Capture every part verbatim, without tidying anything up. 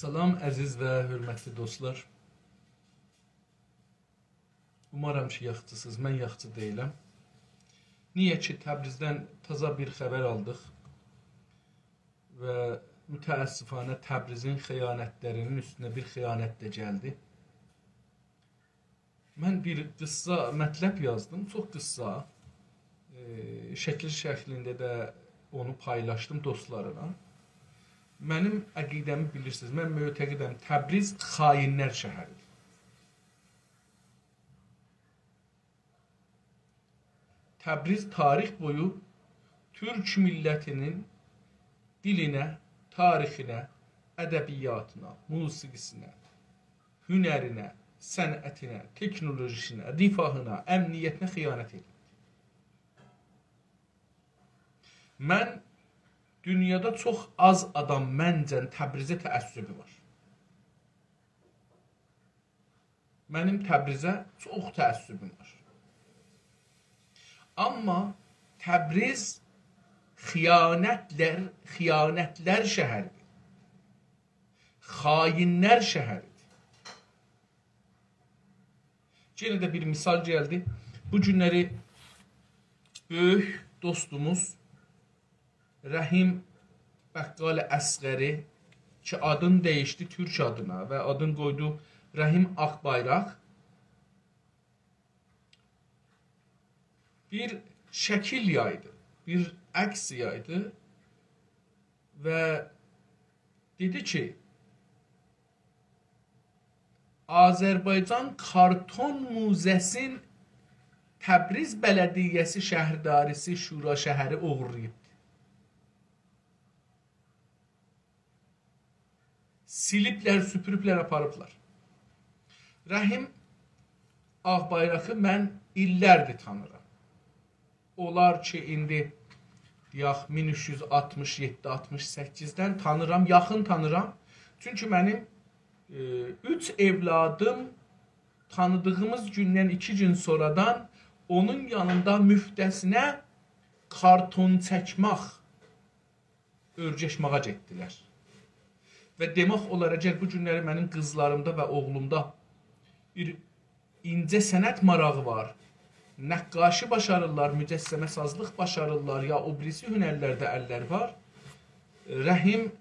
سلام، عزیز و حؤرمتلی دوستلار. اومارام کی، یاخشیسینیز. من یاخشی دئییلم. نییه کی، تبریزدن تازا بیر خبر آلدیق و متأسفانه تبریزین خیانتلری‌نین اوستونه بیر خیانت ده گلدی. من بیر قیسا مطلب یازدیم، چوخ قیسا. ائ، شکیل شکلینده ده اونو پایلاشدیم دوستلارلا. منیم عقیده‌می بیلیرسینیز. من معتقدم، تبریز خائنلر شهری‌دیر. تبریز تاریخ بویو تورک میللتی‌نین دیلینه، تاریخینه، ادبیاتینا، موسیقی‌سینه، هنرینه، صنعتینه، تکنولوژی‌سینه، رفاهینا، امنیتینه خیانت ائدیب. من دونیادا چوخ آز آدام منجه تبریزه تعصبو وار. منیم تبریزه چوخ تعصبوم وار. آمما تبریز خیانتلر، خیانتلر شهری‌دیر. خائنلر شهری‌دیر. یئنه ده بیر مثال گلدی. بو گونلری بؤیوک دوستوموز رحیم بقال اصغری کی، آدینی دییشدی تورک آدینا و آدینی قویدو رحیم آق‌بایراق، بیر شکیل یایدی، بیر عکس یایدی و دئدی کی، آذربایجان کارتون موزه‌سین تبریز بلدیه‌سی شهرداری‌سی شورا شهری اوغورلاییبدی. سیلیبلر، سوپوروبلر، آپاریبلار. رحیم آق‌بایراقی من ایللردیر تانیرام. اولار کی، ایندی، دئیک، مین اوچ یوز آلتمیش یئددی، آلتمیش سککیزدن تانیرام، یاخین تانیرام. چونکی منیم، ائ، اوچ اولادیم تانیدیغیمیز گوندن ایکی گون سونرادان اونون یانیندا مفته‌سینه کارتون چکمک اؤرگشمه‌یه گئتدیلر. و دئمک اولار، اگر بو گونلری منیم قیزلاریمدا و اوغلومدا بیر اینجه صنعت ماراغی وار، نقاشی باشاریرلار، مجسمه‌سازلیق باشاریرلار، یا او بیریسی هنرلرده اللری وار، رحیم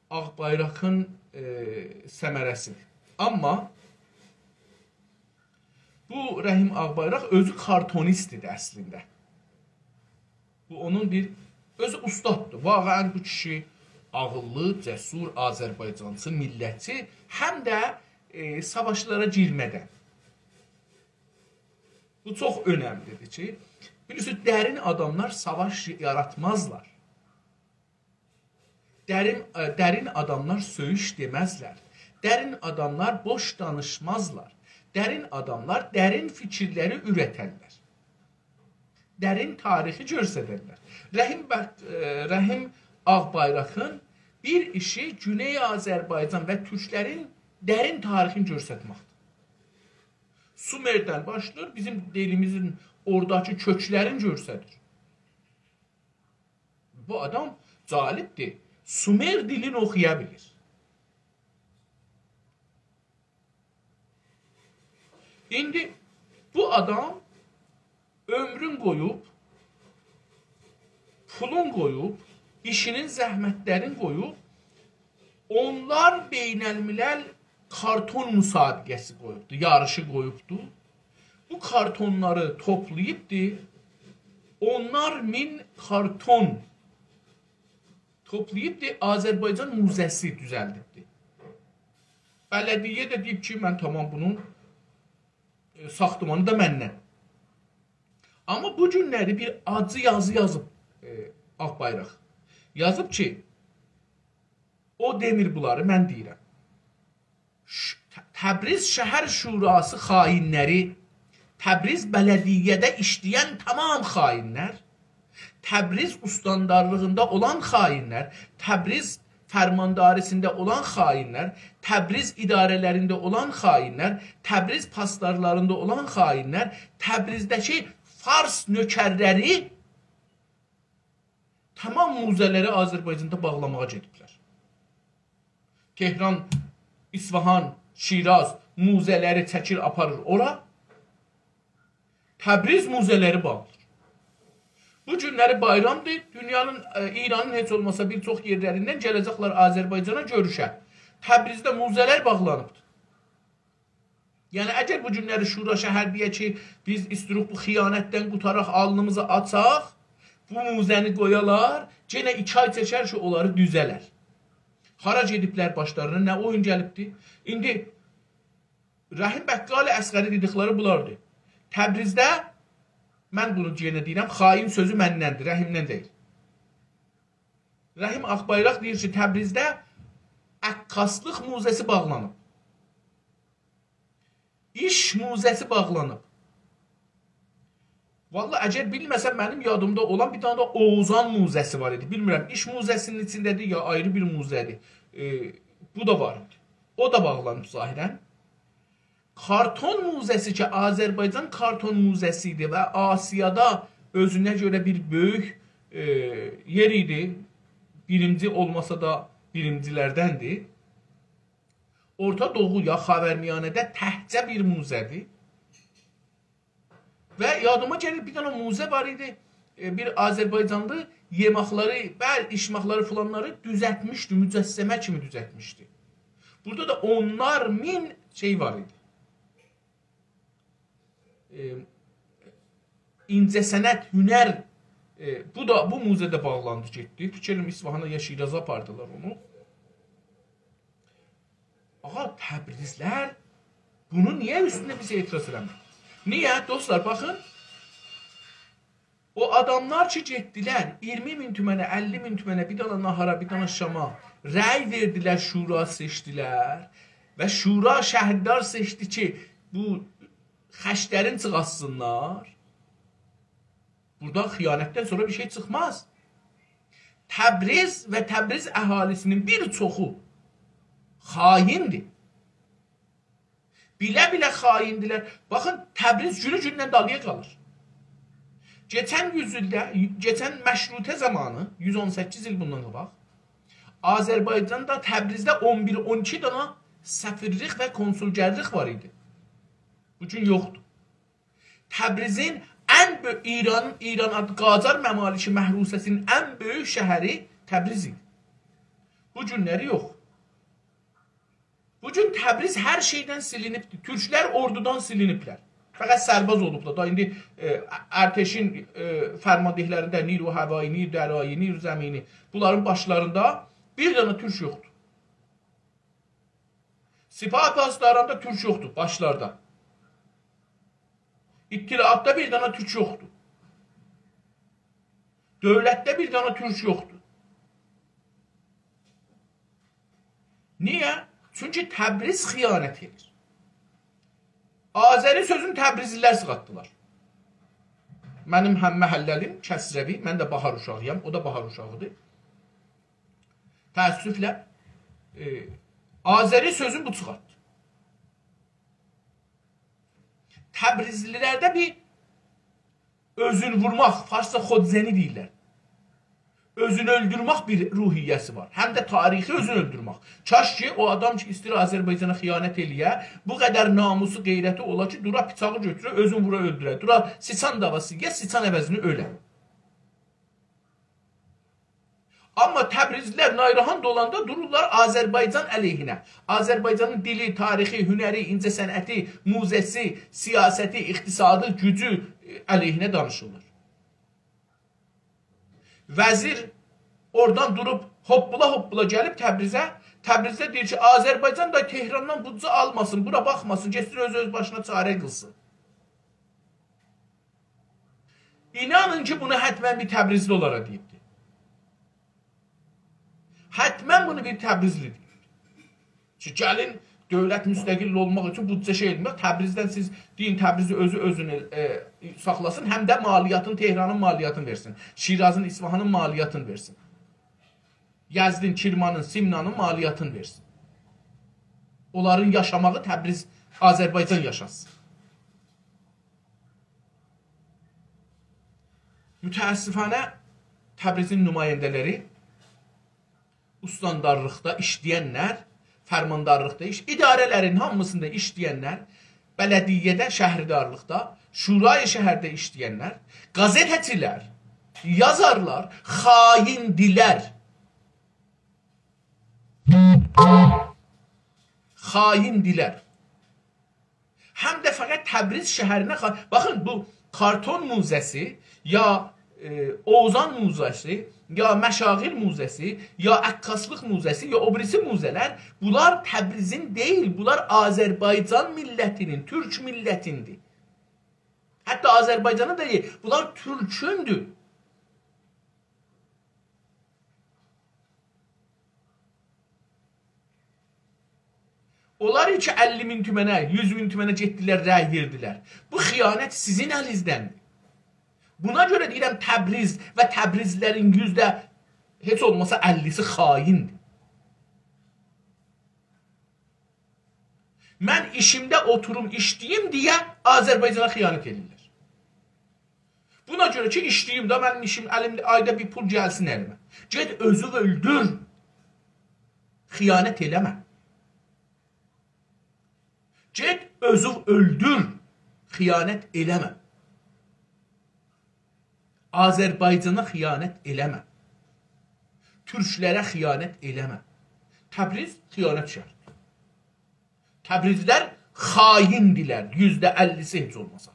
آق‌بایراقین، ائ، ثمره‌سیدیر. آمما بو رحیم آق‌بایراق اؤزو کارتونیست ایدی اصلینده. بو اونون بیر، اؤزو اوستاددیر. واقعاً بو کیشی عاغیللی، جسور، آذربایجانچی، میللتچی، هم ده، ائ، ساواشلارا گیرمه‌دن. بو چوخ اؤنملیدیر کی، بیلیرسینیز، درین آداملار ساواش یاراتمازلار. درین، ائ، درین آداملار سؤیوش دئمزلر. درین آداملار بوش دانیشمازلار. درین آداملار درین فیکیرلری اوره‌درلر. درین تاریخی گؤستررلر. رحیم بک-، ائ، رحیم آق‌بایراقین بیر ایشی گونئی آذربایجان و تورکلرین درین تاریخینی گؤسترمکدیر. سومردن باشلاییر، بیزیم دیلیمیزین اوراداکی کؤکلرینی گؤستریر. بو آدام جالبدیر. سومر دیلینی اوخویا بیلیر. ایندی بو آدام عؤمرون قویوب، پولون قویوب، ایشینین زحمتلرینی قویوب، اونلار بین‌الملل کارتون مسابقه‌سی قویوبدو، یاریشی قویوبدو. بو کارتونلاری توپلاییبدی، اونلار مین کارتون توپلاییبدی، آذربایجان موزه‌سی دوزلدیبدی. بلدیه ده دئییب کی، من تامام بونون، ائ، ساختمانی دا مندن. آمما بو گونلری بیر آجی یازی یازیب، ائ، آق‌بایراق. یازیب کی، او دئمیر بونلاری، من دئییرم. ش-، ت-، تبریز شهر شوراسی خائنلری، تبریز بلدیه‌ده ایشله‌ین تامام خائنلر، تبریز استاندارلیغیندا اولان خائنلر، تبریز فرمانداری‌سینده اولان خائنلر، تبریز اداره‌لرینده اولان خائنلر، تبریز پاسدارلاریندا اولان خائنلر، تبریزده‌کی فارس نؤکرلری تامام موزه‌لری آذربایجاندا باغلاماغا گئدیبلر. تهران، اصفهان، شیراز موزه‌لری چکیر، آپاریر اورا. تبریز موزه‌لری باغلیر. بو گونلری بایرامدیر. دونیانین، ائ، ایرانین هئچ اولماسا بیر چوخ یئرلریندن گله‌جکلر آذربایجانا گؤروشه. تبریزده موزه‌لر باغلانیبدیر. یعنی، اگر بو گونلری شورا شهر دئیه کی، بیز ایستیروق بو خیانتدن قوتاراق، آلنیمیزی آچاق، بو موزه‌نی قویالار، یئنه ایکی آی چکر کی، اونلاری دوزه‌لر. هارا گئدیبلر باشلارینا، نه اویون گلیبدی؟ ایندی رحیم بقال اصغری دئدیکلری بولاردی. تبریزده، من بونو یئنه دئییرم، خائن سؤزو مندندیر، رحیمدن دئییل. رحیم آق‌بایراق دئییر کی، تبریزده عکاسلیق موزه‌سی باغلانیب. ایش موزه‌سی باغلانیب. والله، اگر بیلمه‌سم، منیم یادیمدا اولان بیر دنه ده اوغوزان موزه‌سی وار ایدی. بیلمیرم، ایش موزه‌سی‌نین ایچینده‌دیر، یا آیری بیر موزه‌دیر. ائ، بو دا وار ایدی. او دا باغلانیب ظاهراً. کارتون موزه‌سی کی، آذربایجان کارتون موزه‌سی ایدی و آسیادا اؤزونه گؤره بیر بؤیوک، ائ، یئر ایدی. بیرینجی اولماسا دا بیرینجی‌لردندیر. اورتا دوغو یا خاورمیانه‌ده تکجه بیر موزه‌دیر. و یادیما گلیر، بیر دنه موزه وار ایدی. ائ، بیر آذربایجانلی یئمکلری، بل، ایچمکلری فلانلاری دوزلتمیشدی، مجسمه کیمی دوزلتمیشدی. بورادا دا اونلار مین شئی وار ایدی. ائ، اینجه‌صنعت، هنر، ائ، بو دا، بو موزه ده باغلاندی گئتدی. فیکر ائلیرم، اصفهانا یا شیرازا آپاردیلار اونو. آغا، تبریزلر بونون نییه اوستونده بیز اعتراض ائله‌میریک؟ نییه؟ دوستلار، باخین. او آداملار کی، گئتدیلر، اییرمی مین تومنه، اللی مین تومنه، بیر دنه ناهارا، بیر دنه شاما رأی وئردیلر، شورا سئچدیلر و شورا شهردار سئچدی کی، بو خشترین چیخارتسینلار. بورادا خیانتدن سونرا بیر شئی چیخماز. تبریز و تبریز اهالی‌سی‌نین بیر چوخو خائندیر. بیله-بیله خائندیلر. باخین، تبریز گونو-گوندن دالییا قالیر. کئچن یوز ایلده، کئچن مشروطه زامانی، یوز اون سککیز ایل بوندان قاباق، آذربایجاندا، تبریزده اون بیر، اون ایکی دنه سفیرلیک و کنسولگرلیک وار ایدی. بو گون یوخدور. تبریزین ان بؤ-، ایران، ایران آد-، قاجار ممالک محروسه‌سی‌نین ان بؤیوک شهری تبریز ایدی. بو گونلری یوخ. بو گون تبریز هر شئیدن سیلینیبدیر. تورکلر اوردودان سیلینیبلر. فقط سرباز اولوبلار. دا ایندی، ائ، ارتشین، ائ، فرماندهلرینده نیروی هوایی، نیروی دریایی، نیروی زمینی، بونلارین باشلاریندا بیر دنه تورک یوخدور. سپاه پاسداراندا تورک یوخدور، باشلاردا. اطلاعاتدا بیر دنه تورک یوخدور. دؤولتده بیر دنه تورک یوخدور. نییه؟ چونکی تبریز خیانت ائدیر. آذری سؤزونو تبریزلی‌لر چیخارتدیلار. منیم هم‌محله‌لیم کسروی، من ده باهار اوشاغی‌یام، او دا باهار اوشاغی‌دیر. تأسفله، ائ، آذری سؤزون بو چیخارتدی. تبریزلی‌لرده بیر اؤزون وورماق، فارسجا خودزنی دئییرلر. اؤزون اؤلدورمک بیر روحیه‌سی وار. هم ده تاریخی اؤزون اؤلدورمک. کاش کی، او آدام کی، ایسته‌ییر آذربایجانا خیانت ائله‌یه، بو قدر ناموسو، غیرتی اولا کی، دورا بیچاغی گؤتوره، اؤزون وورا اؤلدوره. دورا سیچان داواسی یئیه، سیچان عوضینه اؤله. آمما تبریزلی‌لر ناراحت اولاندا دورورلار آذربایجان علیهینه. آذربایجانین دیلی، تاریخی، هنری، اینجه‌صنعتی، موزه‌سی، سیاستی، اقتصادی، گوجو، ائ، علیهینه دانیشیرلار. وزیر اورادان دوروب هوپپولا هوپپولا گلیب تبریزه. تبریزده دئییر کی، آذربایجان دا تهراندان بودجه آلماسین، بورا باخماسین، گئتسین اؤز، اؤز باشینا چاره قیلسین. اینانین کی، بونو حتماً بیر تبریزلی اولارا دئییبدی. حتماً بونو بیر تبریزلی دئییبدی. کی، گلین دؤولت مستقل اولماق اوچون بودجه شئی ائله‌مک، تبریزدن سیز دئیین، تبریزی اؤزو اؤزونو، ائ، ساخلاسین، هم ده مالیاتین، تهرانین مالیاتینی وئرسین، شیرازین، اصفهانین مالیاتینی وئرسین. یزدین، کرمانین، سمنانین مالیاتینی وئرسین. اونلارین یاشاماغی تبریز، آذربایجان یاشاسین. متأسفانه تبریزین نماینده‌لری، استاندارلیقدا ایشله‌ینلر فرماندارلیقدا ایش، اداره‌لرین هامیسیندا ایشله‌ینلر، بلدیه‌ده، شهردارلیقدا، شورای شهرده ایشله‌ینلر، قزئتچیلر، یازارلار خائندیلر. خائندیلر. هم ده فقط تبریز شهرینه خا-، باخین، بو کارتون موزه‌سی، یا، ائ، اوزان موزه‌سی، یا مشاغل موزه‌سی، یا عکاسلیق موزه‌سی، یا او بیریسی موزه‌لر، بونلار تبریزین دئییل، بونلار آذربایجان میللتینین، تورک میللتیندیر. حتی آذربایجانین دا دئییل، بونلار تورکوندور. اونلار کی اللی مین تومنه، یوز مین تومنه گئتدیلر، رأی وئردیلر. بو خیانت سیزین الینیزدندیر. بونا گؤره دئییرم، تبریز و تبریزلی‌لرین یوزده هئچ اولماسا اللی‌سی خائندیر. من ایشیمده اوتوروم، ایشله‌ییم دئیه آذربایجانا خیانت ائدیرلر. بونا گؤره کی، ایشله‌ییم ده، منیم ایشیم، الیمده آیدا بیر پول گلسین الیمه. گئت اؤزووو اؤلدور. خیانت ائله‌مه. گئت اؤزووو اؤلدور. خیانت ائله‌مه. آذربایجانا خیانت ائله‌مه. تورکلره خیانت ائله‌مه. تبریز خیانت شهریدیر. تبریزلی‌لر خائندیلر، یوزده اللی‌سی هئچ اولماسا.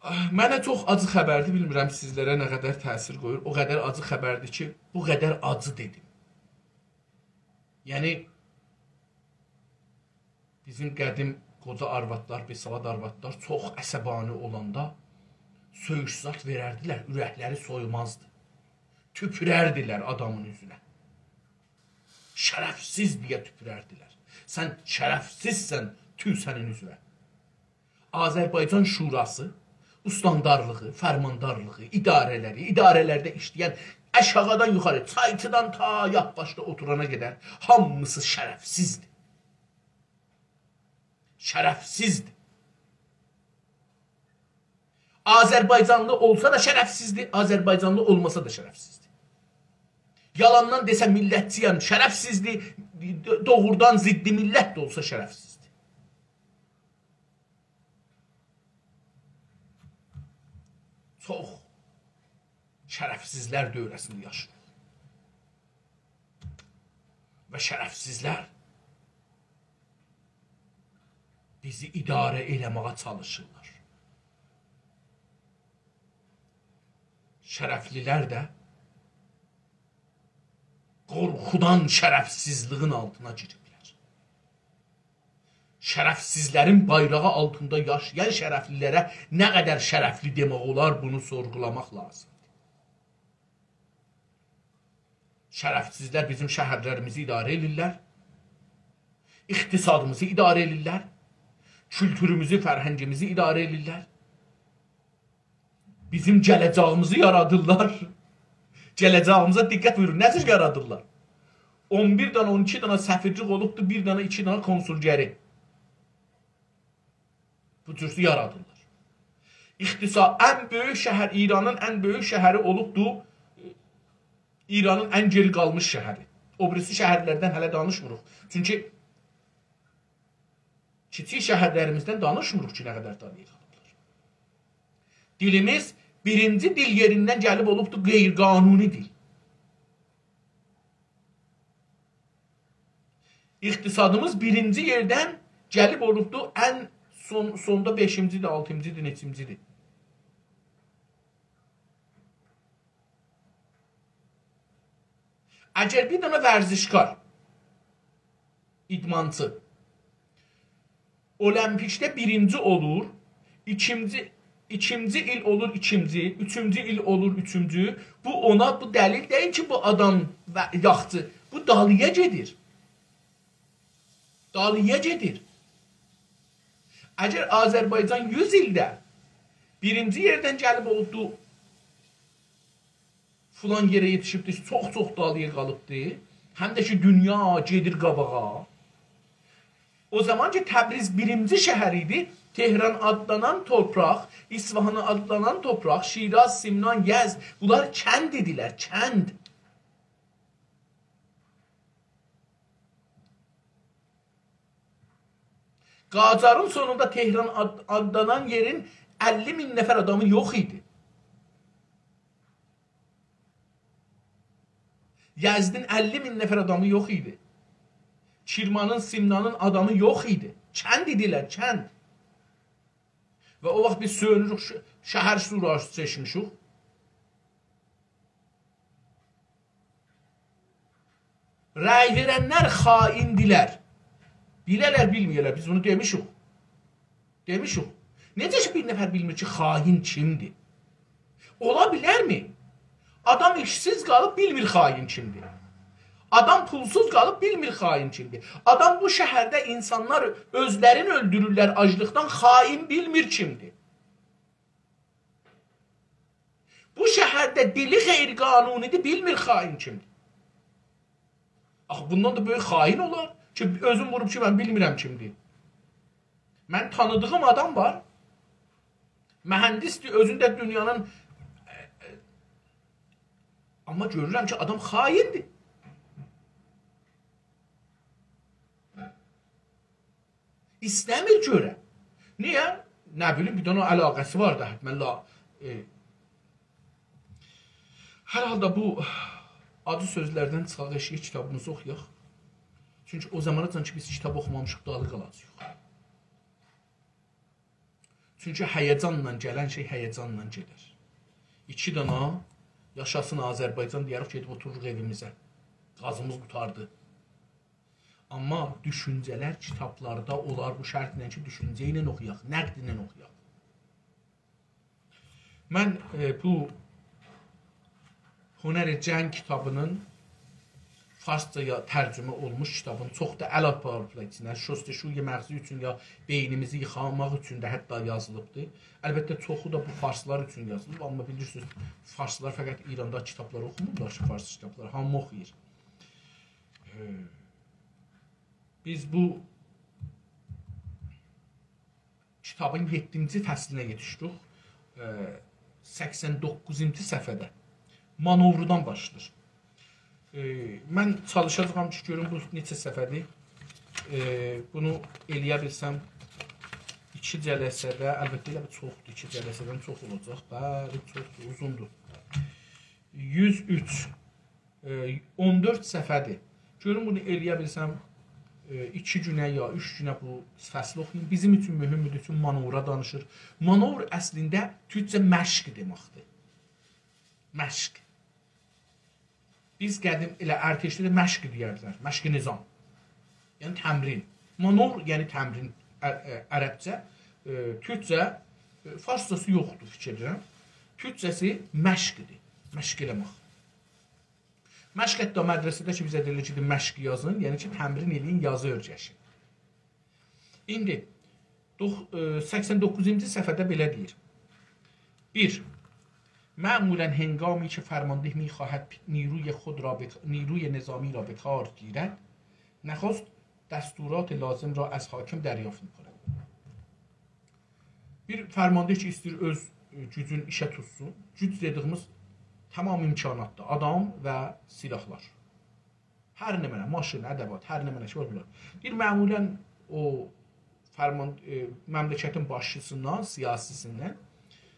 آه، منه چوخ آجی خبردیر، بیلمیرم سیزلره نه قدر تأثیر قویور. او قدر آجی خبردیر کی، بو قدر آجی دئدیم. یعنی، بیزیم قدیم قوجا آروادلار، بی‌سواد آروادلار چوخ عصبانی اولاندا سؤیوش زاد وئرردیلر، اورکلری سویومازدی. توپورردیلر آدامین اوزونه. شرفسیز دئیه توپورردیلر. سن شرفسیزسن، تو سنین اوزونه. آذربایجان شوراسی، استاندارلیغی، فرماندارلیغی، اداره‌لری، اداره‌لرده ایشله‌ین آشاغیدان یوخاری، چایچیدان تا یاپباشدا اوتورانا قدر هامیسی شرفسیزدیر. شرفسیزدیر. آذربایجانلی اولسا دا شرفسیزدیر، آذربایجانلی اولماسا دا شرفسیزدیر. یالاندان دئسه میللتچی‌یم، شرفسیزدیر، دوغرودان ضد میللت ده اولسا شرفسیزدیر. چوخ شرفسیزلر دؤوره‌سینده یاشاییریق. و شرفسیزلر بیزی اداره ائله‌مه‌یه چالیشیرلار. شرفلی‌لر ده قورخودان شرفسیزلیگین آلتینا گیریبلر. شرفسیزلرین بایراغی آلتیندا یاشایان شرفلی‌لره نه قدر شرفلی دئمک اولار، بونو سورغولاماق لازیمدیر. شرفسیزلر بیزیم شهرلریمیزی اداره ائدیرلر، اقتصادیمیزی اداره ائدیرلر، کولتوروموزو، فرهنگیمیزی اداره ائدیرلر. بیزیم گله‌جه‌ییمیزی یارادیرلار. گله‌جه‌ییمیزه دقت بویورون، نه جور یارادیرلار؟ اون بیر دنه، اون ایکی دنه سفیرلیک اولوبدو، بیر دنه، ایکی دنه کنسولگری. بو جور یارادیرلار. اقتصاد، ان بؤیوک شهر، ایرانین ان بؤیوک شهری اولوبدو، ایرانین ان گئری قالمیش شهری. او بیریسی شهرلردن هله دانیشمیریق. چونکی کیچیک شهرلریمیزدن دانیشمیریق کی، نه قدر دالییا قالیبلار. دیلیمیز بیرینجی دیل یئریندن گلیب اولوبدو غیرقانونی دیل. اقتصادیمیز بیرینجی یئردن گلیب اولوبدو ان سون، سوندا بئشینجی‌دیر، آلتینجی‌دیر، نئچینجی‌دیر. اگر بیر دنه ورزشکار، ایدمانچی، المپیکده بیرینجی اولور، ایکینجی، ایکینجی ایل اولور ایکینجی، اوچونجو ایل اولور اوچونجو، بو اونا، بو دلیل دئییل کی، بو آدام و یاخچی، بو دالییا گئدیر. دالییا گئدیر. اگر آذربایجان یوز ایلده بیرینجی یئردن گلیب اولدو، فلان یئره یئتیشیبدی، چوخ-چوخ دالییا قالیبدی، هم ده کی، دونیا گئدیر قاباغا. او زامان کی، تبریز بیرینجی شهر ایدی، تهران آدلانان تورپاق، اصفهان آدلانان تورپاق، شیراز، سمنان، یزد، بونلار کند ایدیلر، کند. قاجارین سونوندا تهران آد-، آدلانان یئرین اللی مین نفر آدامی یوخ ایدی. یزدین اللی مین نفر آدامی یوخ ایدی. کرمانین، سمنانین آدامی یوخ ایدی. کند ایدیلر، کند. و او واخت بیز سؤیونوروک، ش-، شهر شوراسی سئچمیشیک. رأی وئرنلر خائندیلر. بیله‌لر، بیلمه‌یه‌لر، بیز بونو دئمیشیک. دئمیشیک. نئجه کی، بیر نفر بیلمیر کی، خائن کیمدیر؟ اولا بیلرمی؟ آدام ایشسیز قالیب بیلمیر خائن کیمدیر. آدام پولسوز قالیب بیلمیر خائن کیمدیر. آدام بو شهرده اینسانلار اؤزلرینی اؤلدورورلر آجلیقدان، خائن بیلمیر کیمدیر. بو شهرده دیلی غیرقانونی‌دیر، بیلمیر خائن کیمدیر. آخی بوندان دا بؤیوک خائن اولار کی، اؤزون ووروب کی، من بیلمیرم کیمدیر. من تانیدیغیم آدام وار. مهندسدیر، اؤزون ده دونیانین، آمما گؤرورم کی، آدام خائندیر. ایسته‌میر گؤره. نییه؟ نه بیلیم، بیر دنه علاقه‌سی وار دا، حتماً لا-، ائ. هر حالدا بو آجی سؤزلردن چیخاق ائشییه، کیتابیمیزی اوخویاق. چونکی او زاماناجان کی، بیز کیتاب اوخومامیشیق، دالی قالاجاغیق. چونکی هیجانلا گلن شئی هیجانلا گئدر. ایکی دانا «یاشاسین آذربایجان» دئیه‌ریک، گئدیب اوتوروروق ائویمیزه. گازیمیز قوتاردی. آمما دوشونجه‌لر کیتابلاردا اولار بو شرطله کی، دوشونجه ایله اوخویاق، نقد ایله اوخویاق. من، ائ، بو هنر جنگ کیتابی‌نین فارسجایا ترجمه اولموش کیتابین چوخ دا ال آپاریبلار ایچینه. شستشوی مغزی اوچون یا بئینیمیزی ییخاماق اوچون ده حتی یازیلیبدی. البته، چوخو دا بو فارسلار اوچون یازیلیب. آمما بیلیرسینیز، فارسلار فقط ایراندا کیتابلار اوخومورلار کی، فارس کیتابلاری هامی اوخویور. ائ، بیز بو کیتابین یئددینجی فصلینه یئتیشدیک. ائ، سکسن دوققوزونجو صفحه‌ده مانوردان باشلاییر. ائ، من چالیشاجاغام کی، گؤروم بو نئچه صفحه‌دیر. ائ، بونو ائلیه بیلسم، ایکی جلسه‌ده، البته، ائله بیر چوخدور، ایکی جلسه‌دن چوخ اولاجاق. بلی، چوخدور، اوزوندور. یوز اوچ، ائ، اون دؤرد صفحه‌دیر. گؤروم بونو ائلیه بیلسم، ائ، ایکی گونه یا اوچ گونه بو فصلی اوخویوم. بیزیم اوچون مهمدور، چون مانورا دانیشیر. مانور اصلینده تورکجه مشق دئمکدیر. مشق. بیز قدیم ائله ارتشده ده مشق دئیردیلر. مشق نظام. یعنی تمرین. مانور، یعنی تمرین، ع-، ع-، عربجه، ائ، تورکجه، ائ، فارسجاسی یوخدور، فیکیر ائدیرم. تورکجه‌سی مشقدیر. مشق ائله‌مک. مشق حتی مدرسه‌ده کی، بیزه دئییرلر کی، مشق یازین، یعنی کی، تمرین ائله‌یین، یازی اؤیرشین. ایندی دوخ-، ائ، سکسن دوققوزونجو صفحه‌ده بئله دئییر. بیر، معمولاً هنگامی که فرمانده می‌خواهد نیروی خود را به ک-، نیروی نظامی را به کار گیرد، نخست دستورات لازم را از حاکم دریافت می‌کند. بیر فرمانده کی، ایسته‌ییر اؤز، ائ، گوجون ایشه توتسون. گوج دئدیییمیز تمام امکاناتدیر. آدام و سلاحلار. هر نمنه، ماشین، ادوات، هر نمنه شئی وار بونلار. دئییر، معمولاً او فرمان، ائ، مملکتین باشچیسیندان، سیاسی‌سیندن،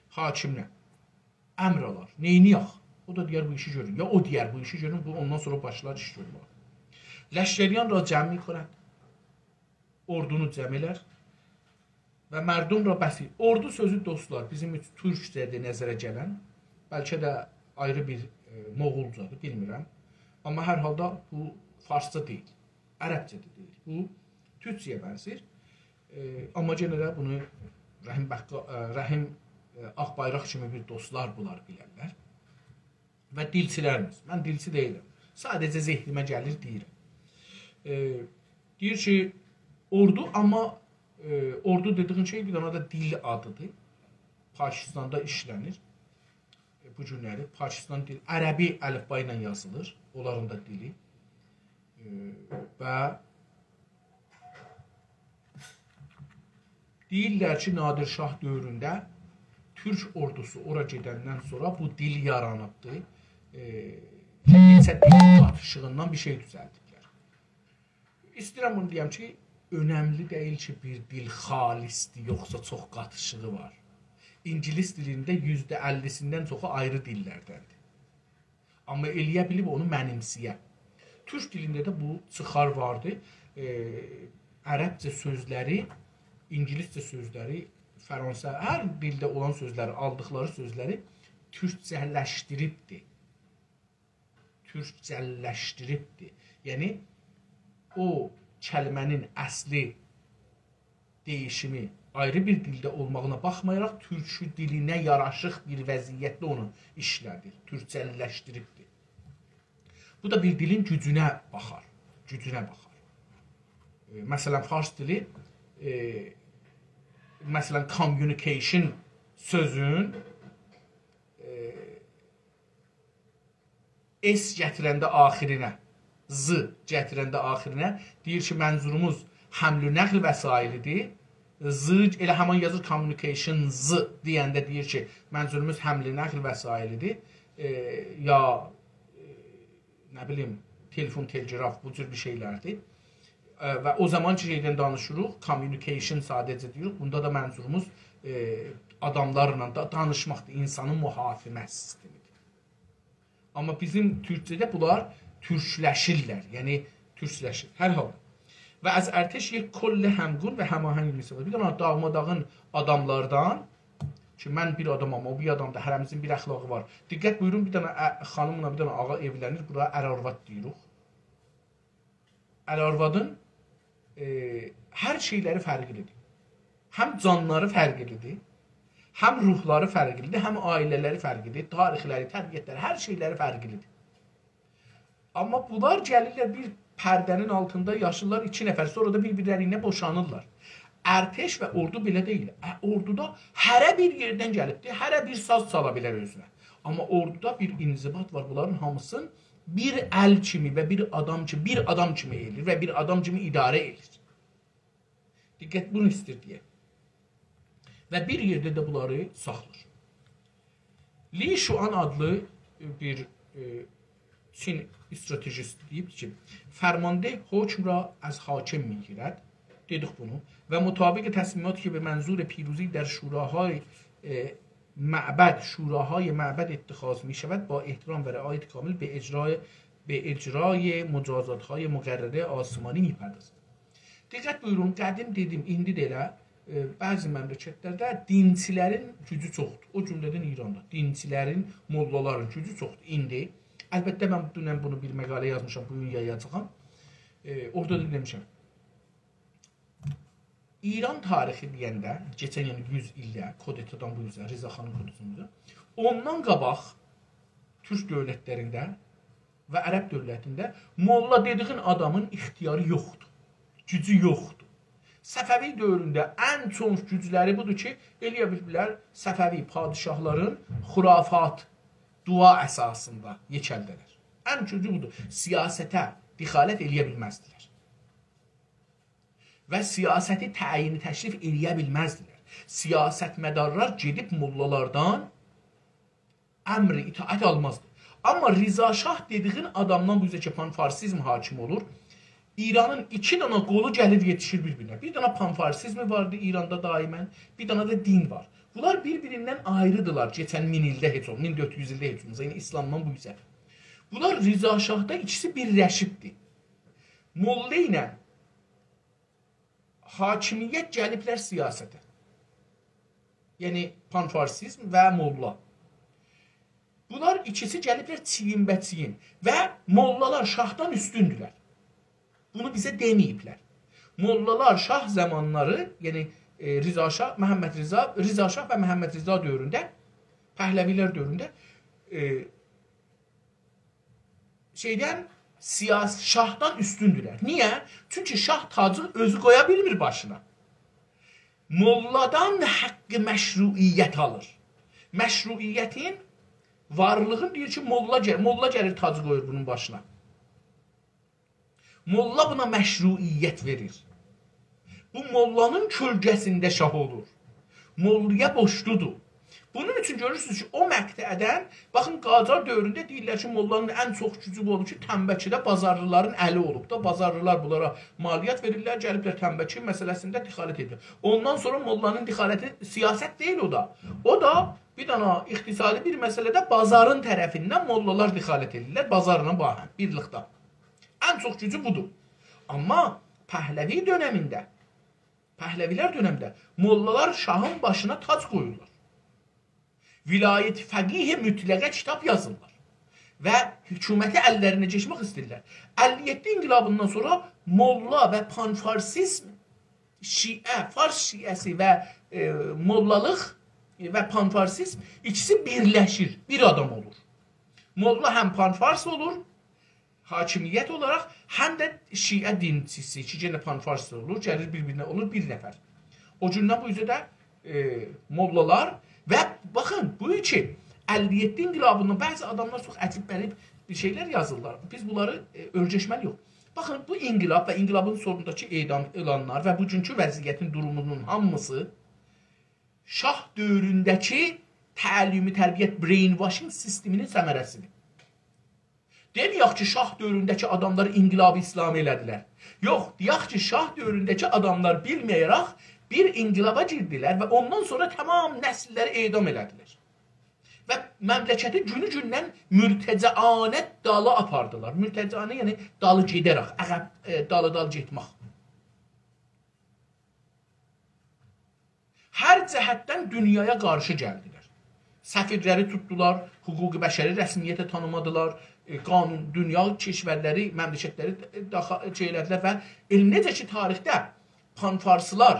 حاکمدن امر آلار. نئینیه‌ک؟ او دا دئیر، بو ایشی گؤرون. یا او دئیر، بو ایشی گؤرون، بو اوندان سونرا باشلار ایش گؤرمه‌یه. لشکریان را جمع می‌کند. اوردونو جمع ائلر. و مردم را بسیج. اوردو سؤزو، دوستلار، بیزیم اوچون تورکجه‌دیر نظره گلن. بلکه ده آیری بیر، ائ، موغولجادیر، بیلمیرم. آمما هر حالدا بو فارسجا دئییل. عربجه ده دئییل. بو تورکجه‌یه بنزیر. ائ، آمما یئنه ده بونو رحیم بقا-، ائ، رحیم، ائ، آق‌بایراق کیمی بیر دوستلار بونلاری بیلرلر. و دیلچی‌لریمیز. من دیلچی دئییلم. ساده‌جه ذهنیمه گلیر، دئییرم. ائ، دئییر کی، اوردو، آمما، ائ، اوردو دئدییین شئی بیر دنه ده دیل آدیدیر. پاکستاندا ایشله‌نیر. ائ، بو گونلری پاکستان دیل، عربی الفبا ایله یازیلیر. اونلارین دا دیلی. ائ، و دئییرلر کی، نادر شاه دؤورونده تورک اوردوسو اورا گئدندن سونرا بو دیل یارانیبدی. ائ، نئچه دیل قاتیشیغیندان بیر شئی دوزلدیبلر. ایسته‌ییرم بونو دئیم کی، اؤنملی دئییل کی، بیر دیل خالصدیر، یوخسا چوخ قاتیشیغی وار. اینگیلیس دیلینده یوزده اللی‌سیندن چوخو آیری دیللردندیر. آمما ائلیه بیلیب اونو منیمسیه. تورک دیلینده ده بو چیخار واردی. ائ، عربجه سؤزلری، اینگیلیسجه سؤزلری، فرانسه، هر دیلده اولان سؤزلری، آلدیقلاری سؤزلری تورکجه‌لشدیریبدی. تورکجه‌لشدیریبدی. یعنی، او کلمه‌نین اصلی دَییشیمی آیری بیر دیلده اولماغینا باخمایاراق، تورک دیلینه یاراشیق بیر وضعیتده اونو ایشله‌دیر، تورکجه‌لشدیریبدیر. بو دا بیر دیلین گوجونه باخار، گوجونه باخار. ائ، مثلا، فارس دیلی، ائ، مثلا، communication سؤزون، ائ، «س» گتیرنده آخیرینه، «ز» گتیرنده آخیرینه، دئییر کی، منظوروموز حمل و نقل وسایلیدیر. «ز» ائله همان یازیر communications دئینده دئییر کی، منظوروموز حمل و نقل وسایلیدیر. ائ، یا، ائ، نه بیلیم، تلفن، تلگراف، بو جور بیر شئیلردیر. ائ، و او زامان کی، شئیدن دانیشیریق، communication ساده‌جه دئییریک. بوندا دا منظوروموز، ائ، آداملارلا دا دانیشماقدیر، اینسانین محاکمه سیستمیدیر. آمما بیزیم تورکجه‌ده بونلار تورکلشیرلر، یعنی تورکلشیر. هر حالدا. «و از ارتش یک کل همگون و هماهنگ می‌سازد.» بیر دنه داغماداغین آداملاردان کی، من بیر آدامام، او بیر آدام دا، هره‌میزین بیر اخلاقی وار. دقت بویورون، بیر دنه ا-، خانیملا بیر دنه آغا ائولنیر، بورا ار-آرواد دئییریک. ار-آروادین، ائ، هر شئیلری فرقلیدیر. هم جانلاری فرقلیدیر، هم روحلاری فرقلیدیر، هم عائله‌لری فرقلیدیر، تاریخلری، طبیعتلری، هر شئیلری فرقلیدیر. آمما بونلار گلیرلر بیر پرده‌نین آلتیندا یاشیرلار ایکی نفر، سونرا دا بیر-بیرلری ایله بوشانیرلار. ارتش و اوردو بئله دئییل. ا، اوردودا هره بیر یئردن گلیبدیر، هره بیر ساز چالا بیلر اؤزونه. آمما اوردودا بیر انضباط وار، بونلارین هامیسین بیر ال کیمی و بیر آدام کی-، بیر آدام کیمی ائله‌ییر و بیر آدام کیمی اداره ائله‌ییر. دقت بونو ایسته‌ییر دئیه. و بیر یئرده ده بونلاری ساخلیر. لی شوان آدلی بیر، ائ، چین استراتژیستی دئییب کی، «فرمانده حکم را از حاکم می‌گیرد.» دئدیک بونو. «و مطابق تصمیماتی که به منظور پیروزی در شوراهای، ائ، معبد، شوراهای معبد اتخاذ می‌شود، با احترام و رعایت کامل به اجرای، به اجرای مجازات‌های مقرره آسمانی می‌پردازد.» دقت بویورون، قدیم دئدیم، ایندی ده ائله، ائ، بعضی مملکتلرده دینچیلرین گوجو چوخدور. او جمله‌دن ایراندا دینچیلرین، موللالارین گوجو چوخدور ایندی. البته، من دونن بونو بیر مقاله یازمیشام، بو گون یایاجاغام. ائ، اورادا دا دئمیشم. ایران تاریخی دئینده، کئچن، یعنی، یوز ایلده، کودتادان بو اوزه، رضا خانین کودتادان بو اوزه، اوندان قاباق تورک دؤولتلرینده و عرب دؤولتینده موللا دئدیگین آدامین اختیاری یوخدور، گوجو یوخدور. صفوی دؤورونده ان چوخ گوجلری بودور کی، ائلیه بیلدیلر صفوی پادشاهلارین خرافات، دعا اساسیندا یئکلده‌لر. ان گوجو بودور. سیاسته دخالت ائلیه بیلمزدیلر. و سیاستی تعیین تکلیف ائلیه بیلمزدیلر. سیاستمدارلار گئدیب موللالاردان امر اطاعت آلمازدی. آمما رضا شاه دئدیگین آدامدان بو اوزه کی، پان‌فارسیزم حاکم اولور، ایرانین ایکی دنه قولو گلیر یئتیشیر بیر-بیرینه. بیر دنه پان‌فارسیزمی واردی ایراندا دائما، بیر دنه ده دین وار. بونلار بیر-بیریندن آیریدیلار کئچن مین ایلده هئچ اولماسا، مین دؤرد یوز ایلده هئچ اولماسا، یعنی ایسلامدان بو اوزه. بونلار رضا شاهدا ایکیسی بیرلشیبدی. موللا ایله حاکمیت گلیبلر سیاسته. یعنی پان‌فارسیزم و موللا. بونلار ایکیسی گلیبلر چیگین‌به‌چیگین و موللالار شاهدان اوستوندولر. بونو بیزه دئمه‌ییبلر. موللالار شاه زامانلاری، یعنی، ائ، رضا شاه، محمدرضا، رضا شاه و محمدرضا دؤورونده، پهلوی‌لر دؤورونده، ائ، شئیدن، سیاس-، شاهدان اوستوندولر. نییه؟ چونکی شاه تاجی اؤزو قویا بیلمیر باشینا. موللادان حق مشروعیت آلیر. مشروعیتین وارلیغین دئییر کی، موللا گل-، موللا گلیر تاجی قویور بونون باشینا. موللا بونا مشروعیت وئریر. بو موللانین کؤلگه‌سینده شاه اولور. موللایا بورجلودور. بونون اوچون گؤرورسونوز کی، او مقطعدن، باخین، قاجار دؤورونده دئییرلر کی، موللانین ان چوخ گوجو بو اولوب کی، تنبکیده بازارلیلارین الی اولوب دا، بازارلیلار بونلارا مالیات وئریرلر، گلیبلر تنبکی مسئله‌سینده دخالت ائدیر. اوندان سونرا موللانین دخالتی سیاست دئییل او دا. او دا بیر دنه اقتصادی بیر مسئله‌ده بازارین طرفیندن موللالار دخالت ائدیرلر، بازارلا باهم، بیرلیکده. ان چوخ گوجو بودور. آمما پهلوی دؤنمینده، پهلوی‌لر دؤنمده موللالار شاهین باشینا تاج قویورلار. ولایت فقیه مطلقه کیتاب یازیرلار و حکومتی اللرینه کئچمک ایسته‌ییرلر. اللی یئددی انقلابیندان سونرا موللا و پان‌فارسیزم، شیعه، فارس شیعه‌سی و، ائ، موللالیق و پان‌فارسیزم ایکیسی بیرلشیر، بیر آدام اولور. موللا هم پان‌فارس اولور، حاکمیت اولاراق، هم ده شیعه دینچیسی کی، یئنه پان‌فارس اولور، گلیر بیر-بیرینه، اولور بیر نفر. او گوندن بو اوزه ده، ائ، موللالار و باخین، بو کی، اللی یئددی انقلابیندان بعضی آداملار چوخ عجیب غریب بیر شئیلر یازیرلار. بیز بونلاری، ائ، اؤرگشمه‌لی‌ییک. باخین، بو انقلاب و انقلابین سونونداکی اعدام، اعلانلار و بوگونکو وضعیتین دورومونون هامیسی شاه دؤورونده‌کی تعلیم تربیت، brainwashing سیستمینین ثمره‌سیدیر. دئمه‌یک کی، شاه دؤورونده‌کی آداملار انقلاب اسلامی ائله‌دیلر. یوخ، دئیک کی، شاه دؤورونده‌کی آداملار بیلمه‌یه‌رک بیر انقلابا گیردیلر و اوندان سونرا تمام نسیللری اعدام ائله‌دیلر. و مملکتی گونو گوندن مرتجعانه دالی آپاردیلار. مرتجعانه، یعنی دالی گئده‌رک، عقب، ائ، دالی-دالی گئتمک. هر جهتدن دونیایا قارشی گلدیلر. سفیرلری توتدولار، حقوق بشری رسمیته تانیمادیلار، ائ، قانون، دونیا کشورلری، مملکتلری، ائ، داخا-، شئی ائله‌دیلر و ائله نئجه کی، تاریخده پان‌فارسلار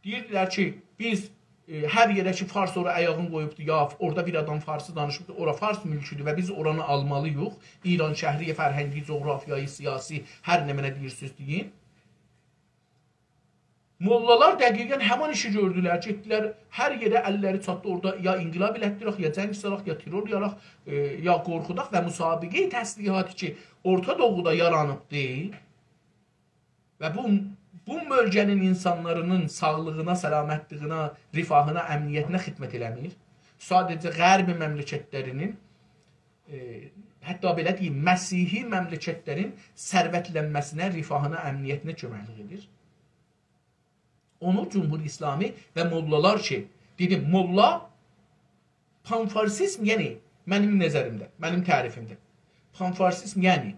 دئییردیلر کی، بیز، ائ، هر یئره کی، فارس اورا آیاغینی قویوبدور، یا اورادا بیر آدام فارسی دانیشیبدیر، اورا فارس مولکودور و بیز اورانی آلمالی‌ییق، ایرانشهری، فرهنگی، جغرافیایی، سیاسی، هر نمنه دئییرسینیز دئیین. موللالار دقیقاً همین ایشی گؤردولر. گئتدیلر، هر یئره اللری چاتدی، اورادا یا انقلاب ائلتدیرک، یا جنگ سالاق، یا ترور یاراق، ائ، یا قورخوداق و مسابقه‌ی تسلیحاتی کی، اورتا دوغودا یارانیبدی و بو، بو بؤلگه‌نین اینسانلارینین ساغلیغینا، سلامتلیگینه، رفاهینا، امنیتینه خدمت ائله‌میر. ساده‌جه غرب مملکتلرینین، ائ، حتی بئله دئییم، مسیحی مملکتلرین ثروتلنمه‌سینه، رفاهینا، امنیتینه کؤمکلیک ائدیر. اونو جمهوری اسلامی و موللالار کی، دئدیم، موللا پان‌فارسیزم، یعنی منیم نظریمده، منیم تعریفیمده، پان‌فارسیزم، یعنی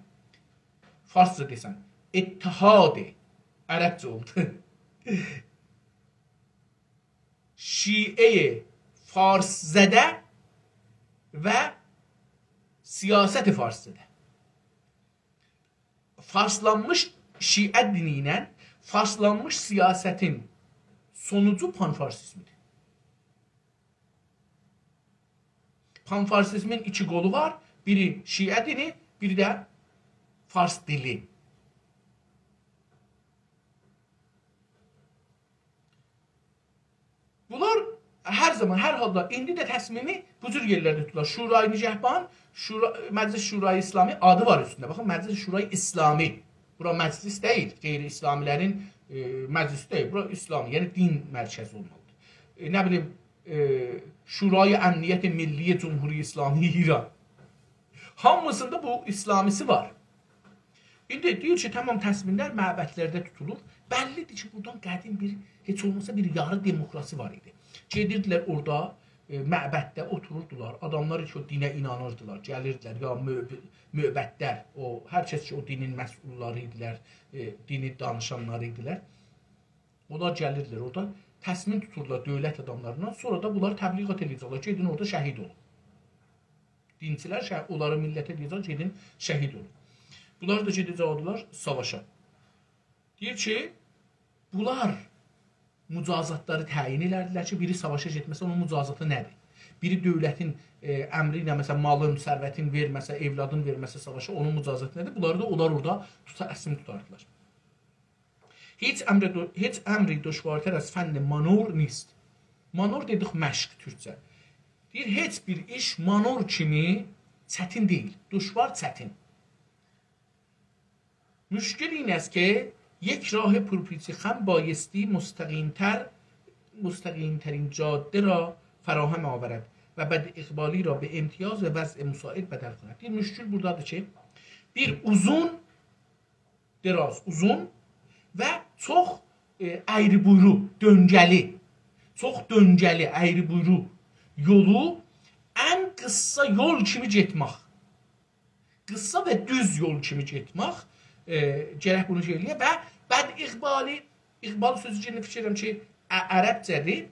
فارسجا دئسم، اتحاد، عربجه اولدو. شیعه فارس‌زده و سیاست فارس‌زده. فارسلانمیش شیعه دینی ایله فارسلانمیش سیاستین سونوجو پان‌فارسیزمدیر. پان‌فارسیزمین ایکی قولو وار. بیری شیعه دینی، بیری ده فارس دیلی. بونلار هر زامان، هر حالدا، ایندی ده تصمیمی بو جور یئرلرده توتورلار. شورای نگهبان، شورا، مجلس شورای اسلامی آدی وار اوستونده. باخین، مجلس شورای اسلامی. بورا مجلس دئییل، غیر اسلامی‌لرین، ائ، مجلسی دئییل. بورا اسلامی، یعنی دین مرکزی اولمالیدیر. ائ، نه بیلیم، ائ، شورای امنیت ملی جمهوری اسلامی ایران. هامیسیندا بو اسلامی‌سی وار. ایندی دئییر کی، تمام تصمیملر معبدلرده توتولور. بللی‌دیر کی، بورادان قدیم بیر، هئچ اولماسا بیر یاری دموکراسی وار ایدی. گئدیردیلر اورادا، ائ، معبدده اوتوروردولار. آداملار کی، او دینه اینانیردیلار، گلیردیلر، یا مع-، معبدلر، او، هر کس کی، او دینین مسئوللاری ایدیلر، ائ، دینی دانیشانلاری ایدیلر. اونلار گلیردیلر اورادا، تصمیم توتوردولار دؤولت آداملاریندان، سونرا دا بونلار تبلیغات ائله‌یه‌جکلر، گئدین اورادا شهید اولون. دینچی‌لر شه-، اونلاری میللته دئیه‌جک، گئدین شهید اولون. بونلار دا گئده‌جکدیلر ساواشا. دئییر کی، بونلار مجازاتلاری تعیین ائلردیلر کی، بیری ساواشا گئتمه‌سه، اونون مجازاتی نه‌دیر؟ بیری دؤولتین، ائ، امری ایله، مثلا، مالین، ثروتین وئرمه‌سه، اولادین وئرمه‌سه ساواشا، اونون مجازاتی نه‌دیر؟ بونلاری دا اونلار اورادا توتا-، تصمیم توتاردیلار. هیچ امر دو-، هیچ امری دشوارتر از فن مانور نیست. مانور دئدیک مشق تورکجه. دئییر، هئچ بیر ایش مانور کیمی چتین دئییل. دشوار، چتین. مشکل این است که یک راه پرپیچ و خم بایستی مستقیم‌تر، مستقیم‌ترین جاده را فراهم آورد و بد اقبالی را به امتیاز و وضع مساعد بدل کند. دئییر، مشکل بورادادیر کی، بیر اوزون، دراز، اوزون و چوخ، ائ، اَیری بویرو، دؤنگه‌لی، چوخ دؤنگه‌لی، اَیری بویرو یولو ان قیسا یول کیمی گئتمک، قیسا و دوز یول کیمی گئتمک، ائ، گرک بونو شئی ائله‌یه و بد اقبالی، اقبال سؤزو یئنه فیکیر ائدیرم کی، ع-، عربجه‌دیر.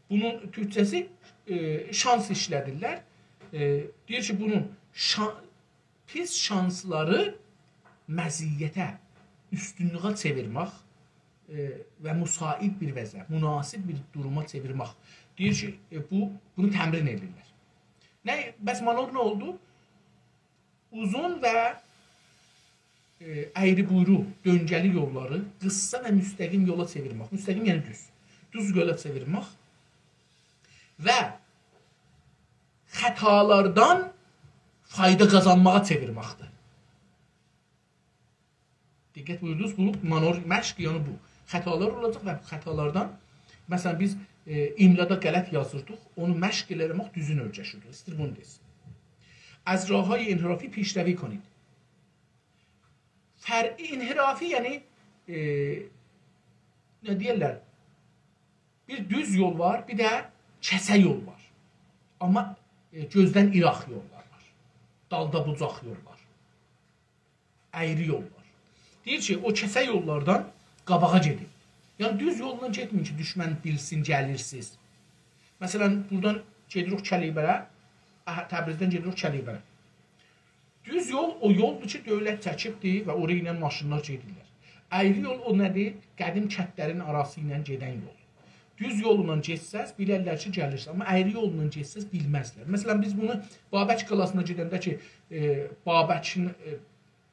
بونون تورکجه‌سی، ائ، شانس ایشله‌دیرلر. ائ، دئییر کی، بونون شا-، پیس شانسلاری مزیته، اوستونلویه چئویرمک، ائ، و مساعد بیر وضعه، مناسب بیر دوروما چئویرمک. دئییر کی، ائ، بو، بونو تمرین ائدیرلر. نه، بس مانور نه اولدو؟ اوزون و، ائ، اَیری بویرو، دؤنگه‌لی یوللاری قیسا و مستقیم یولا چئویرمک. مستقیم یعنی دوز. دوز یولا چئویرمک و خطالاردان فایدا قازانماغا چئویرمکدیر. دقت بویوردونوز، بو مانور مشق، یعنی بو. خطالار اولاجاق و بو خطالاردان، مثلا، بیز، ائ، املادا غلط یازیردیق، اونو مشق ائله‌مک، دوزون اؤیرشیردیک. ایسته‌ییر بونو دئسین. از راه‌های انحرافی پیشروی کنید. فرع انحرافی، یعنی، ائ، نه دئیرلر؟ بیر دوز یول وار، بیر ده کسه یول وار. آمما، ائ، گؤزدن ایراق یوللار وار. دالدا بوجاق یوللار. اَیری یوللار. دئییر کی، او کسه یوللاردان قاباغا گئدین. یعنی، دوز یولدان گئتمه‌یین کی، دوشمن بیلسین، گلیرسینیز. مثلا، بورادان گئدیریک کلیبره، اهه، تبریزدن گئدیریک کلیبره. دوز یول او یولدور کی، دؤولت چکیبدیر و اورا ایله ماشینلار گئدیرلر. اَیری یول او نه‌دیر؟ قدیم کندلرین آراسی ایله گئدن یول. دوز یولونان گئتسز، بیلرلر کی، گلیرسن. آمما اَیری یولونان گئتسز، بیلمزلر. مثلا، بیز بونو بابک قالاسینا گئدنده کی، ائ، بابکین، ائ،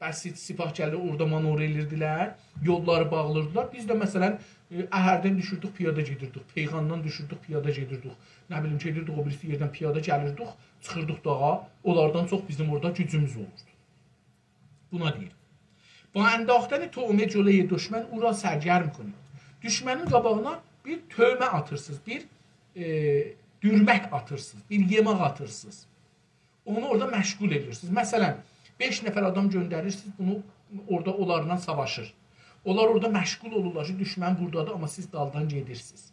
بسیج سپاه گلیر، اورادا مانور ائلیردیلر، یوللاری باغلیردیلار. بیز ده، مثلا، ائ، اهردن دوشوردوک، پیاده گئدیردیک، پیغاندان دوشوردوک، پیاده گئدیردیک. نه بیلیم، گئدیردیک او بیریسی یئردن پیاده گلیردیک، چیخیردیق داغا. اونلاردان چوخ بیزیم اورادا گوجوموز اولوردو. بونا دئییر: «با انداختن طعمه جلوی دشمن او را سرگرم کنید.» دوشمنین قاباغینا بیر طعمه آتیرسینیز، بیر، ائ، دورمک آتیرسینیز، بیر یئمک آتیرسینیز. اونو اورادا مشغول ائدیرسینیز. مثلا، بئش نفر آدام گؤندریرسینیز، بونو اورادا اونلارلا ساواشیر. اونلار اورادا مشغول اولورلار کی، دوشمن بورادادیر، آمما سیز دالدان گئدیرسینیز.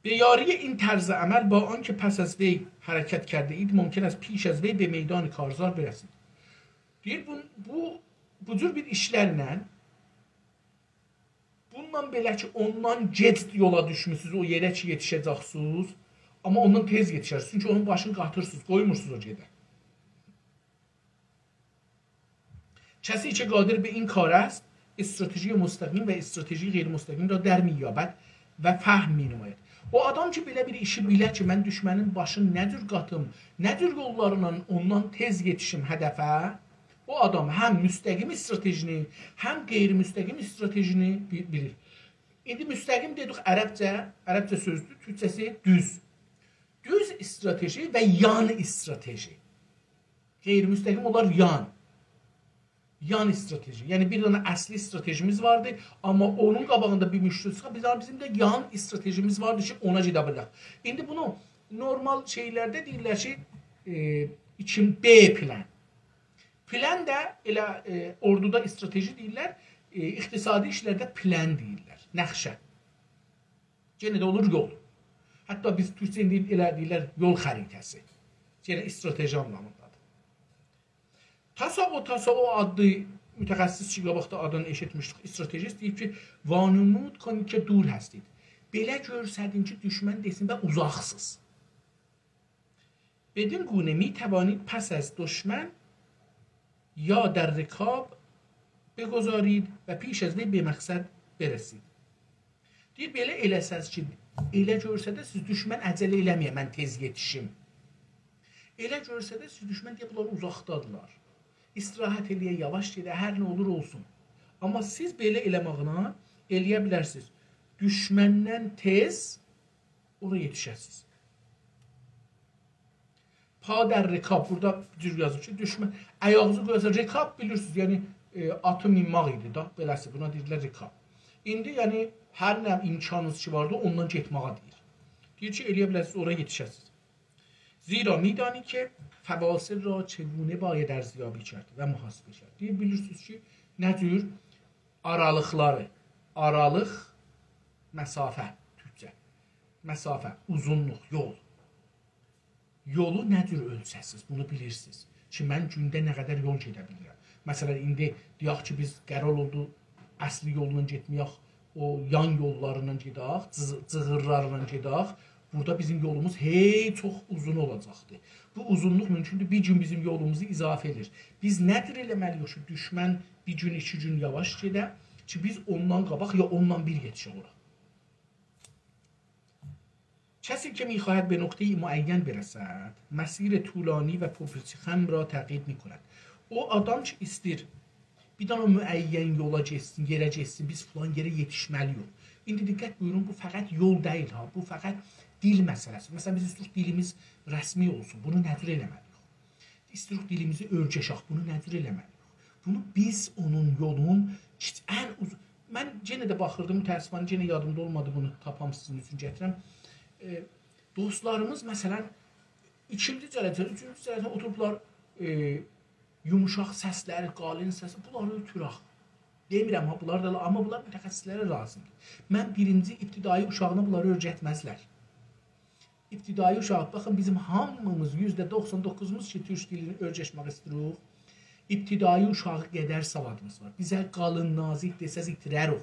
«به یاری این طرز عمل، با آنکه پس از وی حرکت کرده‌اید، ممکن است پیش از وی به میدان کارزار برسید.» دئییر، بو، بو، بو جور بیر ایشلرله، بونونلا بئله کی، اوندان گئج یولا دوشموسونوز، او یئره کی، یئتیشه‌جکسینیز، آمما اوندان تئز یئتیشرسینیز. چونکی اونون باشینی قاتیرسینیز، قویمورسونوز او گئده. «کسی که قادر به این کار است، استراتژی مستقیم و استراتژی غیر مستقیم را در می‌یابد و فهم می‌نماید.» او آدام کی، بئله بیر ایشی بیلر کی، من دوشمنین باشینی نه جور قاتیم، نه جور یوللارلا اوندان تئز یئتیشیم هدفه، او آدام هم مستقیم استراتژینی، هم غیر مستقیم استراتژینی بی-، بیلیر. ایندی مستقیم دئدیک عربجه، عربجه سؤزدور، تورکجه‌سی دوز. دوز استراتژی و یان استراتژی. غیر مستقیم اولار یان. یان استراتژی. یعنی، بیر دنه اصلی استراتژیمیز واردی، آمما اونون قاباغیندا بیر مشکل چیخار، بیز، بیزیم ده یان استراتژیمیز واردی کی، اونا گئده بیلک. ایندی بونو نورمال شئیلرده دئییرلر کی، ائ، ایکین، ب پلان. پلان دا ائله، ائ، اوردودا استراتژی دئییرلر، ائ، اقتصادی ایشلرده پلان دئییرلر، نقشه. یئنه ده اولور یول. حتی بیز تورکجه ایندی ائله دئییرلر، یول خریطه‌سی. یئنه استراتژی آنلامیندادیر. تاسائو، تاسائو آدلی متخصص کی، قاباقدا آدینی ائشیتمیشدیک، استراتژیست دئییب کی، «وانمود کنید که دور هستید.» بئله گؤرسدین کی، دوشمن دئسین، «به اوزاقسیز.» «بدین گونه می‌توانید پس از دشمن یا در رکاب بگذارید و پیش از وی به مقصد برسید.» دئییر، بئله ائله‌سز کی، ائله گؤرسده‌سیز، دوشمن عجله ائله‌مه‌یه، من تئز یئتیشیم. ائله گؤرسده‌سیز، دوشمن دئیه، بونلار اوزاقدادیرلار. استراحت ائله‌یه، یاواش گئده، هر نه اولور اولسون. آمما سیز بئله ائله‌ماقلا ائله‌یه بیلرسینیز دوشمندن تئز اورا یئتیشه‌سیز. «پا در رکاب»، بورادا جور یازیب کی، دوشمن، آیاغینیزی قویاسان، رکاب بیلیرسینیز، یعنی ائ، آتی مینمک ایدی دا، بئله‌سی. بونا دئییرلر رکاب. ایندی، یعنی، هر نه امکانینیز کی واردی، اوندان گئتمه‌یه دئییر. دئییر کی، ائلیه بیلرسینیز، اورا یئتیشه‌سینیز. زیرا می‌دانی که فواصل را چگونه باید ارزیابی کرد و محاسبه کرد. دئییر، بیلیرسینیز کی، نه جور آرالیقلاری، آرالیق، مسافه، تورکجه، مسافه، اوزونلوق، یول. یولو نه جور اؤلچه‌سیز، بونو بیلیرسینیز کی، من گونده نه قدر یول گئده بیلیرم. مثلا، ایندی دئیک کی، بیز قرار اولدو اصلی یوللا گئتمه‌یک، او یان یوللاریندان گئدک، جی-، جیغیرلارلا گئدک. بورادا بیزیم یولوموز هئی چوخ اوزون اولاجاقدیر. بو اوزونلوق مومکوندور بیر گون بیزیم یولوموزو اضافه ائله‌ییر. بیز نه جور ائله‌مه‌لی‌ییک کی، دوشمن بیر گون، ایکی گون یاواش گئده کی، بیز اوندان قاباق یا اونونلا بیر یئتیشک اورا. کسی که می‌خواهد به نقطهٔ معین برسد، مسیر طولانی و پرپیچ‌وخم را تعقیب می‌کند. او آدام کی ایسته‌ییر بیر دنه معین یولا گئتسین، یئره گئتسین، بیز فلان یئره یئتیشمه‌لی‌ییک. ایندی دقت بویورون، بو فقط یول دئییل ها، بو فقط دیل مسئله‌سی. مثلا، بیز ایسته‌ییریک دیلیمیز رسمی اولسون، بونو نه جور ائله‌مه‌لی‌ییک؟ ایسته‌ییریک دیلیمیزی اؤیرشک، بونو نه جور ائله‌مه‌لی‌ییک؟ بونو بیز اونون یولون کیچ-، ان اوز-، من یئنه ده باخیردیم، متأسفانه یئنه یادیمدا اولمادی، بونو تاپام سیزین اوچون گتیرم. ائ، دوستلاریمیز، مثلا، ایکینجی جلسه، اوچونجو جلسه اوتوروبلار، ائ، یوموشاق سسلری، قالین سسی، بونلاری اؤتورک. دئمیرم ها، بونلار دا، آمما بونلار متخصصلره لازیمدیر. من بیرینجی ابتدایی اوشاغینا بونلاری اؤیرتمزلر. ابتدایی اوشاق، باخین، بیزیم هامیمیز، یوزده دوخسان دوققوزوموز کی تورک دیلینی اؤیرشمک ایسته‌ییریک، ابتدایی اوشاغی قدر سوادیمیز وار. بیزه قالین نازیک دئسز، ایتیرریک.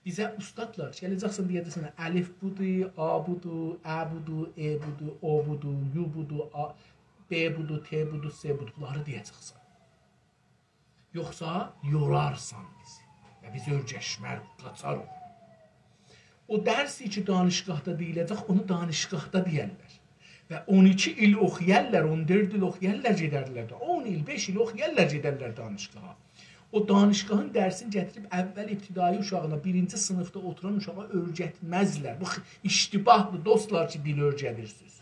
بیزه اوستادلار، گله‌جکسن دئیه‌جکسن، الف بودور، آ بودور، ا بودور، ائ بودور، او بودور، یو بودور، آ، ب بودور، ت بودور، س بودور. بونلاری دئیه‌جکسن. یوخسا یورارسان بیزی. و بیز اؤیرشمریک، قاچاریق. او درسی کی دانشگاهدا دئییله‌جک، اونو دانشگاهدا دئیرلر. و اون ایکی ایل اوخویارلار، اون دؤرد ایل اوخویارلار، گئدرلر ده. اون ایل، بئش ایل اوخویارلار، گئدرلر دانشگاها. او دانشگاهین درسینی گتیریب اول ابتدایی اوشاغینا، بیرینجی صینیفده اوتوران اوشاغا اؤیرتمزلر. بو خ-، اشتباهدیر، دوستلار، کی دیل اؤیره‌دیرسینیز.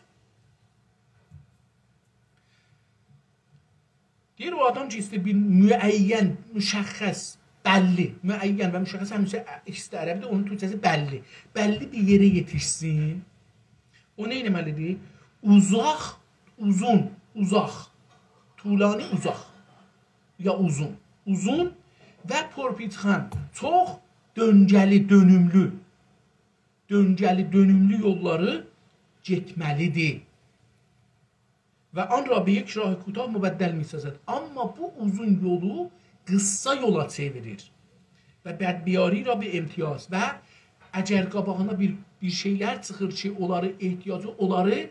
دئییر، او آدام کی ایسته‌ییر بیر معین، مشخص، بللی، معین و مشخص، همیشه ایکیسی ده عربی‌دیر، اونون تورکجه‌سی بللی. بللی بیر یئره یئتیشسین. او نه ائتمه‌لی‌دیر؟ اوزاق، اوزون، اوزاق. طولانی، اوزاق. یا اوزون. اوزون و پرپیچ‌وخم. چوخ دؤنگه‌لی، دؤنوملو. دؤنگه‌لی، دؤنوملو یوللاری گئتمه‌لی‌دیر. و آن را به یک راه کوتاه مبدل می‌سازد. آمما بو اوزون یولو قیسا یولا چئویریر. و بدبیاری را به امتیاز. و اگر قاباغینا بیر، بیر شئیلر چیخیر کی اونلاری احتیاجی، اونلاری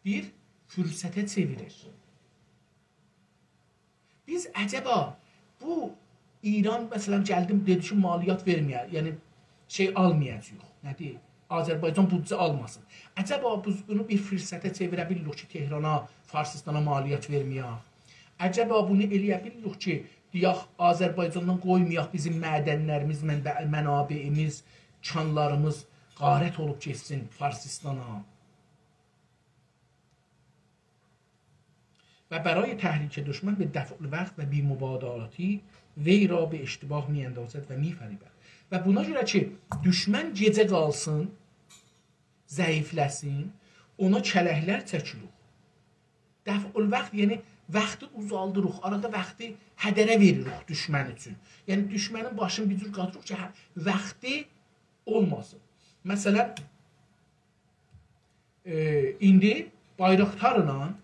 بیر فرصته چئویریر. بیز عجبا بو ایران، مثلا، گلدی دئدی کی مالیات وئرمه‌یه، یعنی شئی آلمایاجاغیق. نه‌دیر؟ آذربایجان بودجه آلماسین. عجبا بیز بونو بیر فرصته چئویره بیلیریک کی تهرانا، فارسیستانا مالیات وئرمه‌یک؟ عجبا بونو ائلیه بیلیریک کی دئیک، آذربایجاندان قویمایاق بیزیم معدنلریمیز، منبع-، منابعیمیز، کانلاریمیز غارت اولوب گئتسین فارسیستانا؟ و برای تحریک دشمن به دفع الوقت و بی‌مبالاتی وی را به اشتباه می‌اندازد و می‌فریبد. و بونا گؤره کی دوشمن گئجه قالسین، ضعیفله‌سین، اونا کلکلر چکیریک. دفع الوقت، یعنی واختی اوزالدیریق، آرادا واختی هدره وئریریک دوشمن اوچون. یعنی دوشمنین باشینی بیر جور قاتیریق کی هه، واختی اولماسین. مثلا، ائ، ایندی بایراقدارلا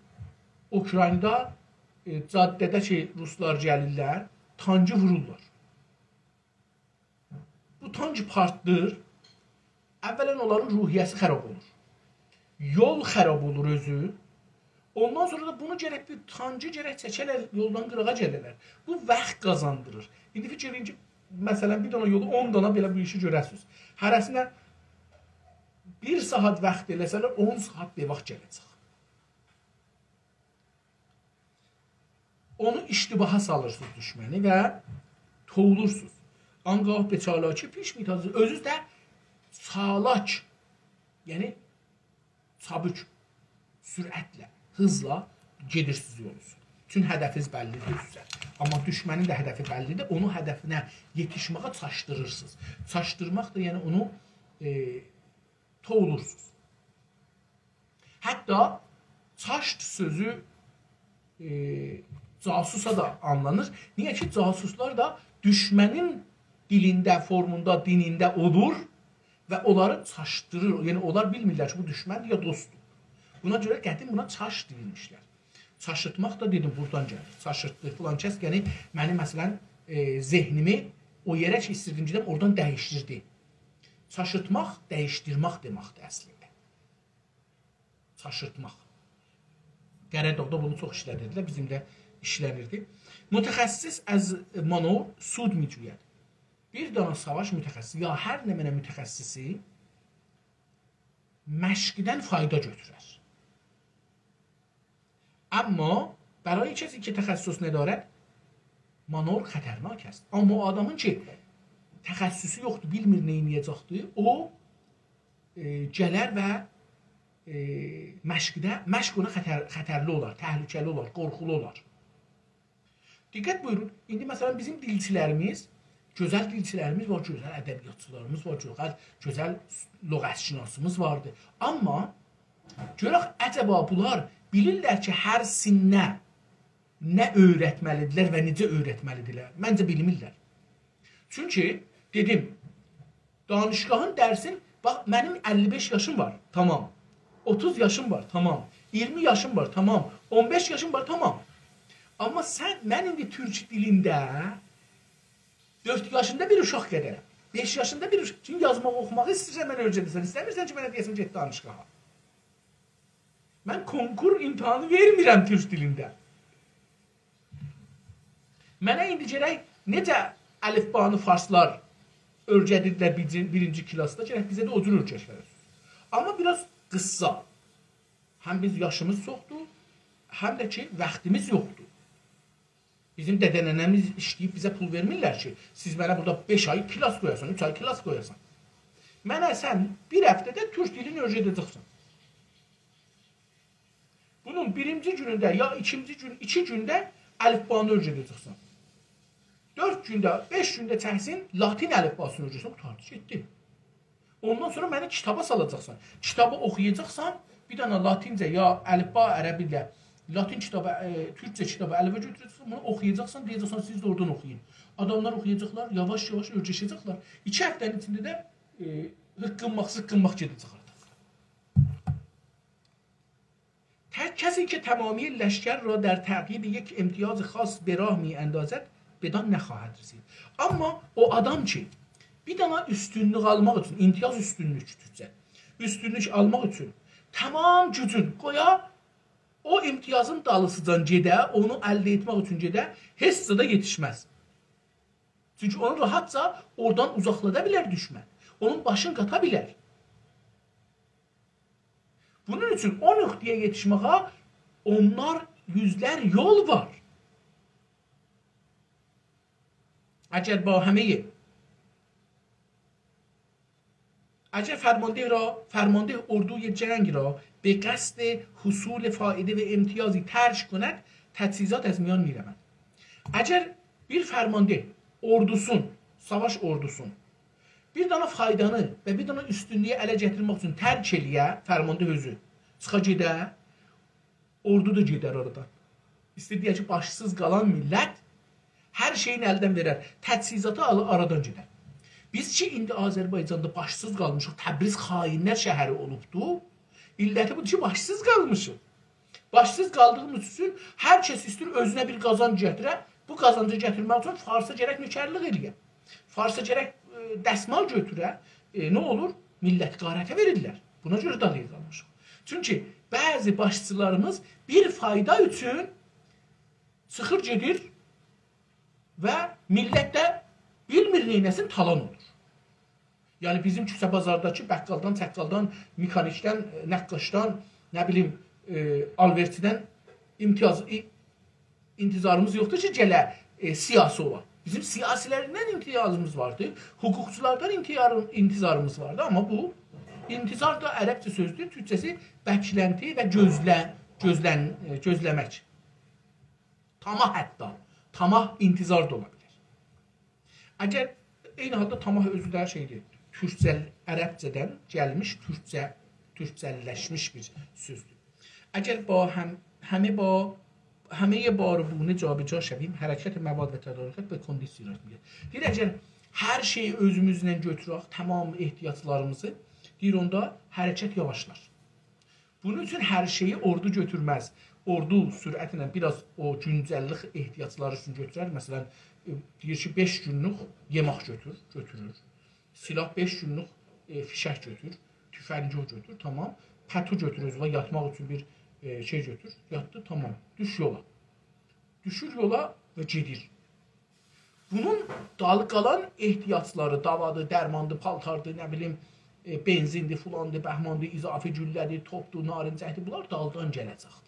اوکراینادا، ائ، جاده‌ده کی روسلار گلیرلر، تانکی وورورلار. بو تانک پارتلیر، اولا اونلارین روحیه‌سی خراب اولور. یول خراب اولور اؤزو. اوندان سونرا دا بونو گرک بیر تانکی گرک چکه‌لر، یولدان قیراغا گله‌لر. بو واخت قازاندیریر. ایندی فیکیر ائله‌یین کی مثلا بیر دنه یولو اون دانا بئله بو ایشی گؤره‌سینیز. هره‌سینه بیر ساعات واخت ائله‌سه‌لر، اون ساعات بئواخت گله‌جک. اونو اشتباها سالیرسینیز دوشمنی و توولورسونوز. آنگاه به چالاکی پیش می‌تازید. اؤزونوز ده چالاک، یعنی چابوک، سرعتله، هیزلا گئدیرسینیز یولونوزو. بوتون هدفینیز بللی‌دیر اؤزونوزه. آمما دوشمنین ده هدفی بللی‌دیر. اونو هدفینه یئتیشمه‌یه چاشدیریرسینیز. چاشدیرماق دا، یعنی اونو، ائ، توولورسونوز. حتی چاشت سؤزو، ائ، جاسوسا دا آنلانیر. نییه کی، جاسوسلار دا دوشمنین دیلینده، فورموندا، دینینده اولور و اونلاری چاشدیریر. یعنی، اونلار بیلمیرلر کی، بو دوشمندیر یا دوستدور. بونا گؤره قدیم بونا چاشت دئییرمیشلر. چاشیتماق دا، دئدیم، بورادان گلیر. چاشیتدی فلان کس، یعنی منیم، مثلا، ائ، ذهنیمی او یئره کی، ایستیردیم گئدم، اورادان دییشدیردی. چاشیتماق، دییشدیرمک دئمکدیر اصلینده. چاشیتماق. قره‌داغدا بونو چوخ ایشلدیردیلر، بیزیم ده ایشلنیردی. متخصص از مانور سود می‌جوید. بیر دانا ساواش متخصصی، یا هر نمنه متخصصی مشقدن فایدا گؤتورر. آمما برای کسی که تخصص ندارد، مانور خطرناک است. آمما او آدامین کی، تخصصو یوخدور، بیلمیر نه ائده‌جکدیر، او، ائ، گلر و، ائ، مشقده، مشق اونا خطر، خطرلی اولار، تهلکه‌لی اولار، قورخولو اولار. دقت بویورون، ایندی، مثلا، بیزیم دیلچیلریمیز، گؤزل دیلچیلریمیز وار، گؤزل ادبیاتچیلاریمیز وار، گؤزل، گؤزل لغت‌شناسیمیز واردیر. آمما گؤرک، عجبا بونلار بیلیرلر کی، هر سنه نه اؤیرتمه‌لی‌دیرلر و نئجه اؤیرتمه‌لی‌دیرلر؟ منجه، بیلمیرلر. چونکی، دئدیم، دانشگاهین درسین، باخ، منیم اللی بئش یاشیم وار، تامام. اوتوز یاشیم وار، تامام. اییرمی یاشیم وار، تامام. اون بئش یاشیم وار، تامام. آمما سن، من ایندی تورک دیلینده دؤرد یاشیندا بیر اوشاق قدرم. بئش یاشیندا بیر اوشاق. چونکی یازماق، اوخوماغی ایسته‌ییرسن، منه اؤیره‌ده‌سن، ایسته‌میرسن کی، منه دئیه‌سن، گئت دانشگاها. من کنکور امتحانی وئرمیرم تورک دیلینده. منه ایندی گرک نئجه الفبانی فارسلار اؤیره‌دیردیلر بیرینجی، بیرینجی کلاسدا، گرک بیزه ده او جور اؤیره‌ده‌لر. آمما بیر آز قیسسا. هم بیز یاشیمیز چوخدور، هم ده کی، واختیمیز یوخدور. بیزیم دده-ننه‌میز ایشله‌ییب بیزه پول وئرمیرلر کی، سیز منه بورادا بئش آی کلاس قویاسان، اوچ آی کلاس قویاسان. منه سن بیر هفته‌ده تورک دیلینی اؤیره‌ده‌جکسن. بونون بیرینجی گونونده یا ایکینجی گون، ایکی گونده الفبانی اؤیره‌ده‌جکسن. دؤرد گونده، بئش گونده چکسین، لاتین الفباسینی اؤیره‌جکسن، قوتاردی، گئتدی. اوندان سونرا منی کیتابا سالاجاقسان. کیتابی اوخویاجاقسان، بیر دنه لاتینجه یا الفبا عربی ایله لاتین کیتابی، ائ، تورکجه کیتابی الیوه گؤتوره‌جکسن، بونو اوخویاجاقسان، دئیه‌جکسن، «سیز ده اورادان اوخویون.» آداملار اوخویاجاقلار، یاواش-یاواش اؤیرشه‌جکلر. ایکی هفته‌نین ایچینده ده، ائ، هیققینماق، زیققینماق گئده‌جک آرتیق. تک کسی که تمامی لشکر را در تعقیب یک امتیاز خاص به راه می‌اندازد، بدان نخواهد رسید. آمما او آدام کی، بیر دنه اوستونلوک آلماق اوچون، امتیاز اوستونلوک تورکجه، اوستونلوک آلماق اوچون تمام گوجون قویا، او امتیازین دالیسیجان گئده، اونو الده ائتمک اوچون گئده، هئچ زادا یئتیشمز. چونکی اونو راحتجا اورادان اوزاقلادا بیلر دوشمن. اونون باشینی قاتا بیلر. بونون اوچون او نقطه‌یه یئتیشمه‌یه اونلار، یوزلر یول وار. اگر با همهٔ، اگر فرمانده را، فرمانده اردوی جنگ را به قصد حصول فایده و امتیازی ترک کند، تجهیزات از میان می‌روند. اگر بیر فرمانده اوردوسون، ساواش اوردوسون، بیر دانا فایدانی و بیر دانا اوستونلویو اله گتیرمک اوچون ترک ائله‌یه، فرمانده اؤزو چیخا گئده، اوردو دا گئدر آرادان. ایسته‌ییر دئیه کی، باشسیز قالان میللت هر شئیین الدن وئرر، تجهیزاتی آل-، آرادان گئدر. بیز کی، ایندی آذربایجاندا باشسیز قالمیشیق، تبریز خائنلر شهری اولوبدو. علتی بودور کی، باشسیز قالمیشیق. باشسیز قالدیغیمیز اوچون هر کس ایسته‌ییر اؤزونه بیر قازانج گتیره. بو قازانجی گتیرمک اوچون فارسا گرک نؤکرلیک ائله‌یه. فارسا گرک، ائ، دسمال گؤتوره. ائ، نه اولور؟ میللتی غارته وئریرلر. بونا گؤره دالییا قالمیشیق. چونکی بعضی باشچیلاریمیز بیر فایدا اوچون چیخیر گئدیر و میللت ده بیلمیر نئینه‌سین، تالان اولور. یعنی بیزیم کوچه بازارداکی بقالدان، چقالدان، مکانیکدن، ائ، نقاشدان، نه بیلیم، ائ، آلوئرچیدن امتیاز، ای-، انتظاریمیز یوخدور کی، گله، ائ، سیاسی اولا. بیزیم سیاسی‌لریندن امتیازیمیز واردیر، حقوقچولاردان انتظار-، انتظاریمیز واردیر. آمما بو انتظار دا عربجه سؤزدور، تورکجه‌سی بکلنتی و گؤزله-، گؤزلن-، ائ، گؤزله‌مک. طمع حتی. طمع انتظار دا اولا بیلر. اگر عینی حالدا طمع اؤزو ده شئیدیر، تورکجه، عربجه‌دن گلمیش تورکجه، تورکجه‌لشمیش بیر سؤزدور. اگر با هم، همه با، همهٔ بارگونه جابجا شویم، حرکت مواد و تدارکات به کندی صورت می‌گیرد. دئییر، اگر هر شئیی اؤزوموزله گؤتورک، تمام احتیاجلاریمیزی، دئییر، اوندا حرکت یاواشلار. بونون اوچون هر شئیی اوردو گؤتورمز. اوردو سرعتله بیر آز او گونجللیک احتیاجلاری اوچون گؤتورر. مثلا، ائ، دئییر کی، بئش گونلوک یئمک گؤتور، گؤتورور. سلاح بئش گونلوک، ائ، فیشک گؤتور، تفنگی گؤتور، تامام. پتو گؤتور اؤزونه، یاتماق اوچون بیر، ائ، شئی گؤتور، یاتدی، تامام. دوش یولا. دوشور یولا و گئدیر. بونون دالی قالان احتیاجلاری، داوادیر، درماندیر، پالتاردیر، نه بیلیم، ائ، بنزیندیر، فلاندیر، بهماندیر، اضافی گولله‌دیر، توپدور، نارنجکدیر، بونلار دالدان گله‌جکدیر.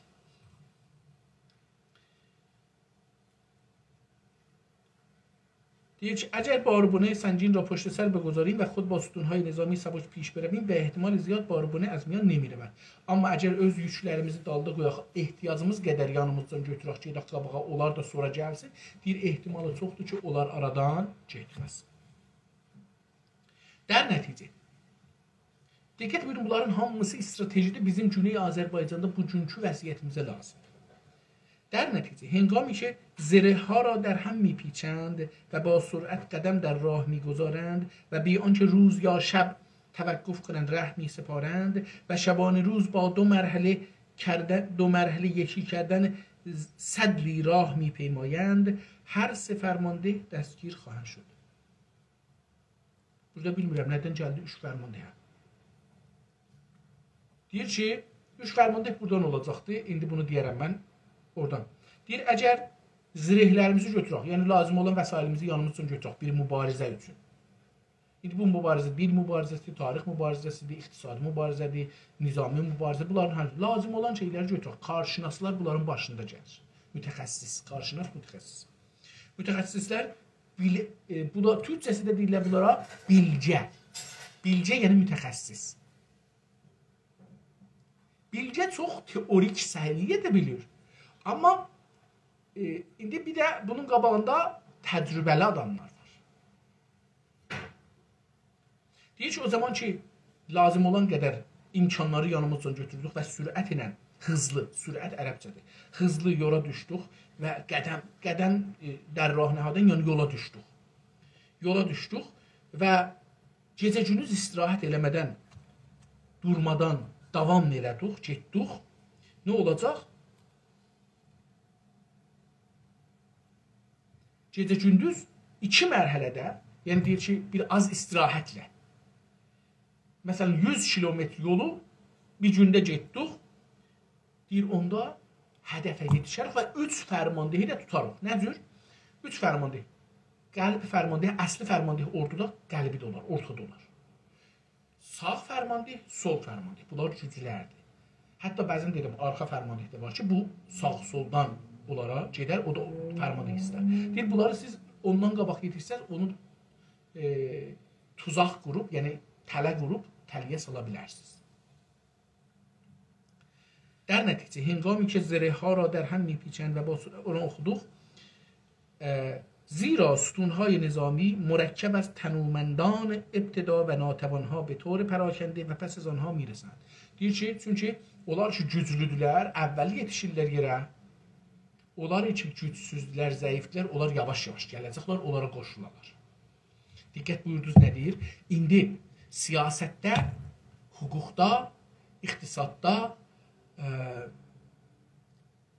دئییر کی، اگر بارگونه سنگین را پشت سر بگذاریم و خود با ستون‌های نظامی سبک پیش برویم، به احتمال زیاد بارگونه از میان نمی‌رود. آمما اگر اؤز یوکلریمیزی دالدا قویاق، احتیاجیمیز قدر یانیمیزدان گؤتورک، گئدک قاباغا، اونلار دا سونرا گلسین، دئییر، احتمالی چوخدور کی، اونلار آرادان گئتمز. در نتیجه، دقت بویورون، بونلارین هامیسی استراتژی‌دیر، بیزیم گونئی آذربایجاندا بوگونکو وضعیتیمیزه لازیمدیر. در نتیجه، هنگامی که زره‌ها را در هم می‌پیچند و با سرعت قدم در راه می‌گذارند و بی آنکه روز یا شب توقف کنند ره می‌سپارند و شبانه روز با دو مرحله کردن، دو مرحله یکی کردن سدلی راه می‌پیمایند، هر سه فرمانده دستگیر خواهند شد. بورادا بیلمیرم ندن گلدی اوچ فرمانده. دئییر کی، اوچ فرمانده بورادان اولاجاقدی. ایندی بونو دئیه‌رم من اورادان. دئییر، اگر زره‌لریمیزی گؤتورک، یعنی لازیم اولان وسایلیمیزی یانیمیزدان گؤتورک بیر مبارزه اوچون. ایندی بو مبارزه دیل مبارزه‌سیدیر، تاریخ مبارزه‌سیدیر، اقتصادی مبارزه‌دیر، نظامی مبارزه. بونلارین هامیسی لازیم اولان شئیلری گؤتورک. کارشناسلار بونلارین باشیندا گلیر. متخصص، کارشناس متخصص. متخصصلر بیل-، ائ، بو دا تورکجه‌سی ده دئییرلر بونلارا بیلگه. بیلگه، یعنی متخصص. بیلگه چوخ تئوریک سویه‌ده بیلیر. آمما، ائ، ایندی بیر ده بونون قاباغیندا تجربه‌لی آداملار وار. دئییر کی، او زامان کی، لازیم اولان قدر امکانلاری یانیمیزدان گؤتوردوک و سرعت ایله، هیزلی، سرعت عربجه‌دیر، هیزلی یولا دوشدوک و قدم، قدم، ائ، در راه نهادن، یعنی یولا دوشدوک. یولا دوشدوک و گئجه گوندوز استراحت ائله‌مه‌دن، دورمادان داوام ائله‌دیک، گئتدیک. نه اولاجاق؟ گئجه گوندوز ایکی مرحله‌ده، یعنی دئییر کی، بیر آز استراحتله. مثلا، یوز کیلومتر یولو بیر گونده گئتدیک. دئییر، اوندا هدفه یئتیشریک و اوچ فرماندهی ده توتاریق. نه جور؟ اوچ فرمانده. قلب فرمانده، اصلی فرمانده اوردودا، قلبی ده اولار، اورتادا اولار. ساغ فرمانده، سول فرمانده. بونلار گوجلردیر. حتی بعضا دئدیم، آرخا فرمانده ده وار کی، بو ساغ سولدان اونلارا گئدر، او دا فرمانده ایستر. دئییر، بونلاری سیز اوندان قاباق یئتیشسز، اونو، ائ، توزاق قوروب، یعنی تله قوروب، تله‌یه سالا بیلرسینیز. در نتیجه، هنگامی که زره‌ها را در هم می‌پیچند و با سر-، اونو اوخودوق. اه، زیرا ستون‌های نظامی مرکب از تنومندان ابتدا و ناتوان‌ها به طور پراکنده و پس از آنها می‌رسند. دئییر کی، چونکی اونلار کی گوجلودولر، اول یئتیشیرلر یئره. اونلار کی گوجسوزدولر، ضعیفدیلر، اونلار یاواش-یاواش گله‌جکلر، اونلارا قوشولارلار. دقت بویوردونوز، نه دئییر؟ ایندی سیاستده، حقوقدا، اقتصاددا، اه،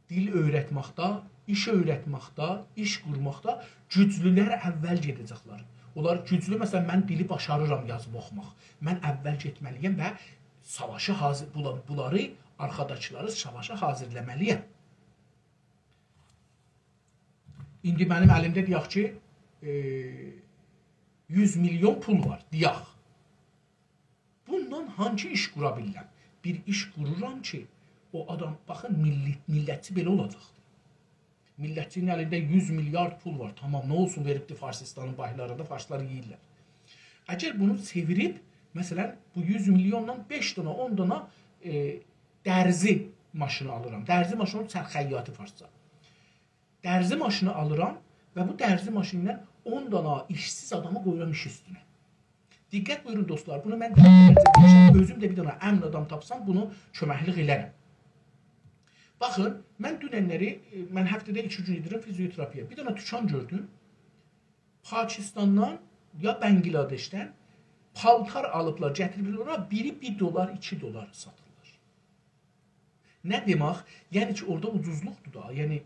دیل اؤیرتمکده، ایش اؤیرتمکده، ایش قورماقدا گوجلولر اول گئده‌جکلر. اونلار گوجلو، مثلا، من دیلی باشاریرام یازیب اوخوماق. من اول گئتمه‌لی‌یم و ساواشا حاضر، بولا-، بونلاری، آرخاداکیلاری ساواشا حاضرلامالی‌یام. ایندی منیم الیمده، دئیک کی، ائ، یوز میلیون پول وار، دئیک. بونونلا هانسی ایش قورا بیلیرم؟ بیر ایش قورورام کی، او آدام، باخین، میللی-، میللتچی بئله اولاجاقدیر. میللتچی‌نین الینده یوز میلیارد پول وار، تامام، نه اولسون، وئریبدی فارسیستانین بانکلاریندا، فارسلار یئییرلر. اگر بونو چئویریب، مثلا، بو یوز میلیونلا بئش دانا، اون دانا، ائ، درزی ماشینی آلیرام. درزی ماشینی، چرخ‌خیاطی فارسجا. درزی ماشینی آلیرام و بو درزی ماشینینن اون دانا ایشسیز آدامی قویورام ایش اوستونه. دقت بویورون دوستلار، بونو من دفعه‌لرجه دئمیشم، اؤزوم ده بیر دانا امین آدام تاپسام بونو کؤمکلیک ائلرم. باخین، من دوننلری، ائ، من هفته‌ده ایکی گون گئدیرم فیزیوتراپی‌یه. بیر دانا دوکان گؤردوم. پاکستاندان یا بنگلادشدن پالتار آلیبلار، گتیریبلر اورا، بیری بیر دلار، ایکی دلار ساتیرلار. نه دئمک؟ یعنی کی، اورادا اوجوزلوقدور دا. یعنی،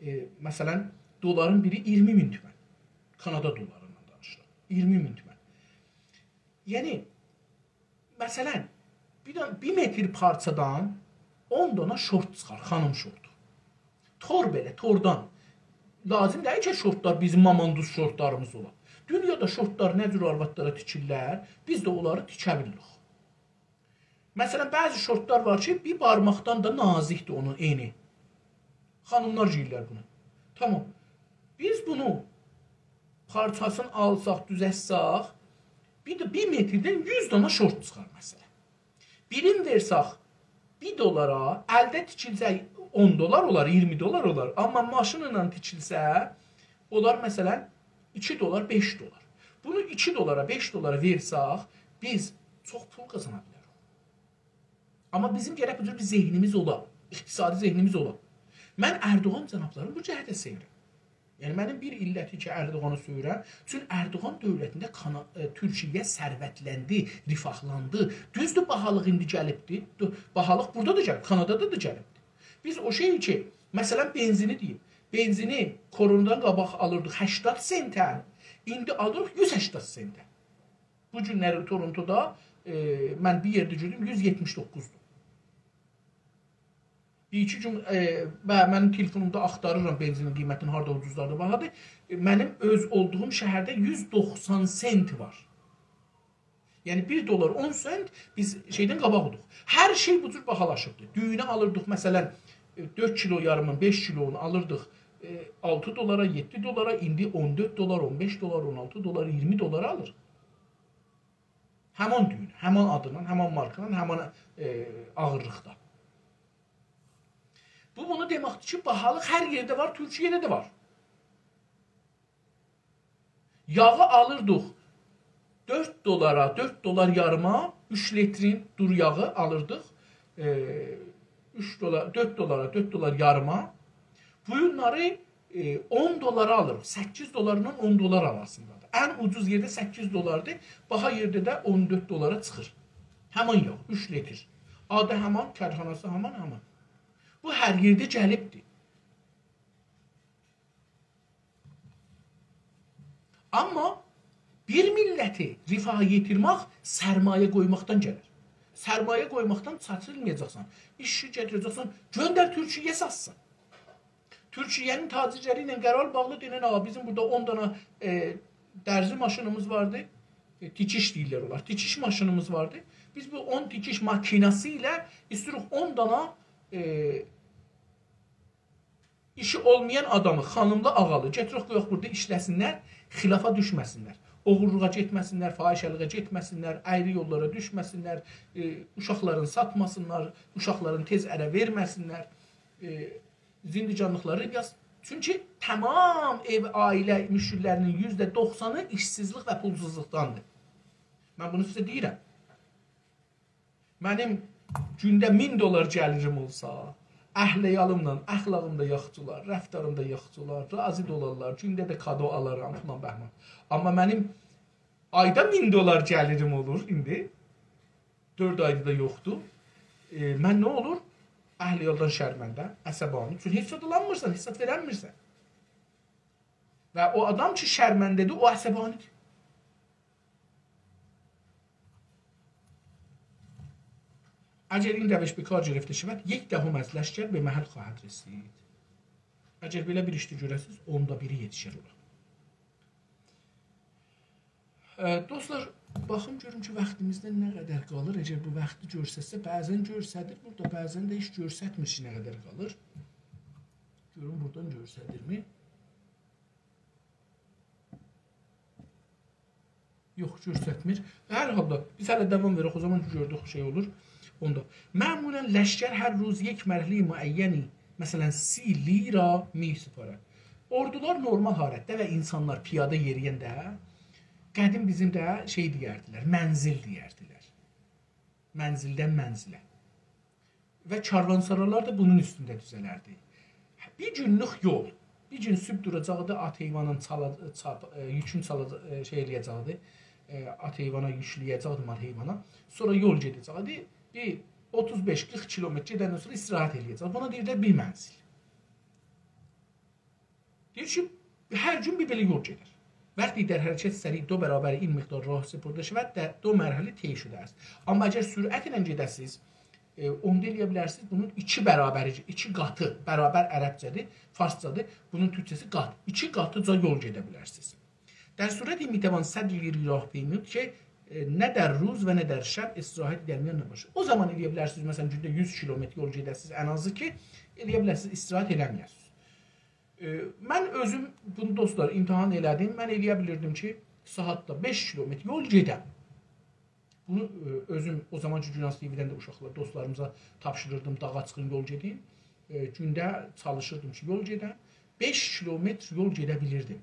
ائ، مثلا، دلارین بیری اییرمی مین تومن. کانادا دلاریندان دانیشیرام. اییرمی مین تومن. یعنی، مثلا، بیر دانا، بیر متر پارچادان اون دانا شورت چیخار، خانیم شورتو. تور بئله، توردان. لازیم دئییل کی، شورتلار بیزیم ماماندوز شورتلاریمیز اولا. دونیادا شورتلار نه جور آروادلارا تیکیرلر، بیز ده اونلاری تیکه بیلیریک. مثلا، بعضی شورتلار وار کی، بیر بارماقدان دا نازیکدیر اونون انی. خانیملار گئییرلر بونو. تامام. بیز بونو پارچاسینی آلساق، دوزلتسک، بیر ده بیر متردن یوز دانا شورت چیخار مثلا. بیرین وئرسک بیر دلارا، الده تیکیلسه اون دلار اولار، اییرمی دلار اولار. آمما ماشینلا تیکیلسه، اولار مثلا ایکی دلار، بئش دلار. بونو ایکی دلارا، بئش دلارا وئرسک، بیز چوخ پول قازانا بیلریک. آمما بیزیم گرک بو جور بیر ذهنیمیز اولا، اقتصادی ذهنیمیز اولا. من اردوغان جنابلارینی بو جهته سئویرم. یعنی، منیم بیر علتی کی، اردوغانی سئویرم، چون اردوغان دؤولتینده کانا-، ائ، تورکیه ثروتلندی، رفاهلاندی. دوزدور، باهالیق ایندی گلیبدی. دو-، باهالیق بورادا دا گلیب، کانادادا دا گلیبدی. بیز او شئی کی، مثلا، بنزینی دئییم. بنزینی کرونادان قاباق آلیردیق هشتاد سنته، ایندی آلیریق یوز هشتاد سنته. بو گونلری تورونتودا، ائ، من بیر یئرده گؤردوم، یوز یئتمیش دوققوزدور. بیر ایکی گون، ائ، و منیم تلفونومدا آختاریرام بنزینین قیمتینی، هاردا اوجوزدادیر، باهادیر. ائ، منیم اؤز اولدوغوم شهرده یوز دوخسان سنت وار. یعنی بیر دلار اون سنت بیز شئیدن قاباق اولدوق. هر شئی بو جور باهالاشیبدیر. دویونه آلیردیق، مثلا، ائ، دؤرد کیلو یاریمین، بئش کیلونو آلیردیق، ائ، آلتی دلارا، یئددی دلارا، ایندی اون دؤرد دلار، اون بئش دلار، اون آلتی دلار، اییرمی دلارا آلیر. همان دویونه، همان آدینان، همان مارکانان، همان، ائ، آغیرلیقدا. بو بونو دئمکدیر کی، باهالیق هر یئرده وار، تورکیه‌ده ده وار. یاغی آلیردیق دؤرد دلارا، دؤرد دلار یاریما، اوچ لیترین دور یاغی آلیردیق. ائ، اوچ دلار، دؤرد دلارا، دؤرد دلار یاریما. بو گونلری، ائ، اون دلارا آلیریق. سککیز دلارلا اون دلار آراسیندادیر. ان اوجوز یئرده سککیز دلاردیر. باها یئرده ده اون دؤرد دلارا چیخیر. همان یاغ، اوچ لیتر. آدی همان، کارخاناسی همان، همان. بو هر یئرده گلیبدیر. آمما بیر میللتی رفاها یئتیرمک سرمایه قویماقدان گلیر. سرمایه قویماقدان چاتیلمایاجاقسان. ایشچی گتیره‌جکسن، گؤندر تورکیه‌یه ساتسین. تورکیه‌نین تاجرلری ایله قرار باغلا، دئنن، «آغا، بیزیم بورادا اون دانا، ائ، درزی ماشینیمیز واردی.» ائ، تیکیش دئییرلر اونلار. تیکیش ماشینیمیز واردی. بیز بو اون تیکیش ماکیناسی ایله ایسته‌ییریک اون دانا، ائ، ایشی اولمایان آدامی، خانیملی، آغالی، گتیرک قویاق بورادا ایشله‌سینلر، خلافا دوشمه‌سینلر. اوغورلوغا گئتمه‌سینلر، فاحشه‌لیگه گئتمه‌سینلر، اَیری یوللارا دوشمه‌سینلر، ائ، اوشاقلارینی ساتماسینلار، اوشاقلارینی تئز اره وئرمه‌سینلر. ائ، زندگانلیقلاری یاز-، چونکی تمام ائو، عائله مشکللری‌نین یوزده دوخسانی ایشسیزلیک و پولسوزلوقداندیر. من بونو سیزه دئییرم. منیم گونده مین دلار گلیریم اولسا، اهل-عیالیملا اخلاقیم دا یاخشی اولار، رفتاریم دا یاخشی اولار، راضی دا اولارلار، گونده ده کادو آلارام فلان بهمان. آمما منیم آیدا مین دلار گلیریم اولور ایندی، دؤرد آیدیر دا یوخدور. ائ، من نه اولور؟ اهل-عیالدان شرمنده، عصبانی. چونکی هئچ زاد آلانمیرسان، هئچ زاد وئرنمیرسن. و او آدام کی شرمنده‌دیر، او عصبانی‌دیر. اگر این روش به کار گرفته شود، یک دهم از لشکر به محل خواهد رسید. اگر بئله بیر ایش ده گؤره‌سیز، اوندا بیری یئتیشر اونا. اه، دوستلار، باخیم گؤروم کی واختیمیزدا نه قدر قالیر. اگر بو واختی گؤرستسه، بعضا گؤرسدیر بورادا، بعضا ده هئچ گؤرستمیر کی نه قدر قالیر. گؤروم بورادان گؤرسدیرمی؟ یوخ، گؤرستمیر. هر حالدا بیز هله داوام وئرک، او زامان گؤردوک شئی اولور. اوندا معمولا لشکر هر روز یک مرحله‌ی معینی، مثلا سی لیره اوردولار نورمال حالتده و اینسانلار پیاده یئریینده قدیم بیزیم ده شئی دئیردیلر، منزل دئیردیلر. منزلدن منزله. و کاروانسارالار دا بونون اوستونده دوزه‌لردی. بیر گونلوک یول. بیر گون صبح دوراجاقدی، آت حیوانین چالا-، چاپ-، ائ، یوکون چالا-، ائ، شئی ائله‌یه‌جکدی. ائ، آت حیوانا یوکله‌یه‌جکدی، مال حیوانا. سونرا یول گئده‌جکدی. بیر اوتوز بئش قیرخ کیلومتر گئدندن سونرا استراحت ائله‌یه‌جکدی. بونا دئییرلر بیر منزل. دئییر کی، هر گون بیر بئله یول گئدر. وقتی در حرکت سریع دو برابر این مقدار راه سپرده شود، در دو مرحله طی شده است. آمما اگر سرعتله گئده‌سیز، ائ، اوندا ائله‌یه بیلرسینیز، بونون ایکی برابری، ایکی قاتی، برابر عربجه‌دیر، فارسجادیر، بونون تورکجه‌سی قات، ایکی قاتیجا یول گئده بیلرسینیز. در صورتی می‌توان صد لیری راه پیمود که، ائ، نه در روز و نه در شب استراحتی در میان نباشد. او زامان ائله‌یه بیلرسینیز، مثلا، گونده یوز کیلومتر یول گئده‌سینیز، ان آزی کی، ائله‌یه بیلرسینیز، استراحت ائله‌مه‌یه‌سینیز. ائ، من اؤزوم بونو، دوستلار، امتحان ائله‌دیم. من ائله‌یه بیلیردیم کی، ساعاتدا بئش کیلومتر یول گئدم. بونو، ائ، اؤزوم او زامان کی، گوناز تی‌وی‌دن ده اوشاقلار، دوستلاریمیزا تاپشیریردیم، داغا چیخین، یول گئدین. ائ، گونده چالیشیردیم کی، یول گئدم. بئش کیلومتر یول گئده بیلیردیم.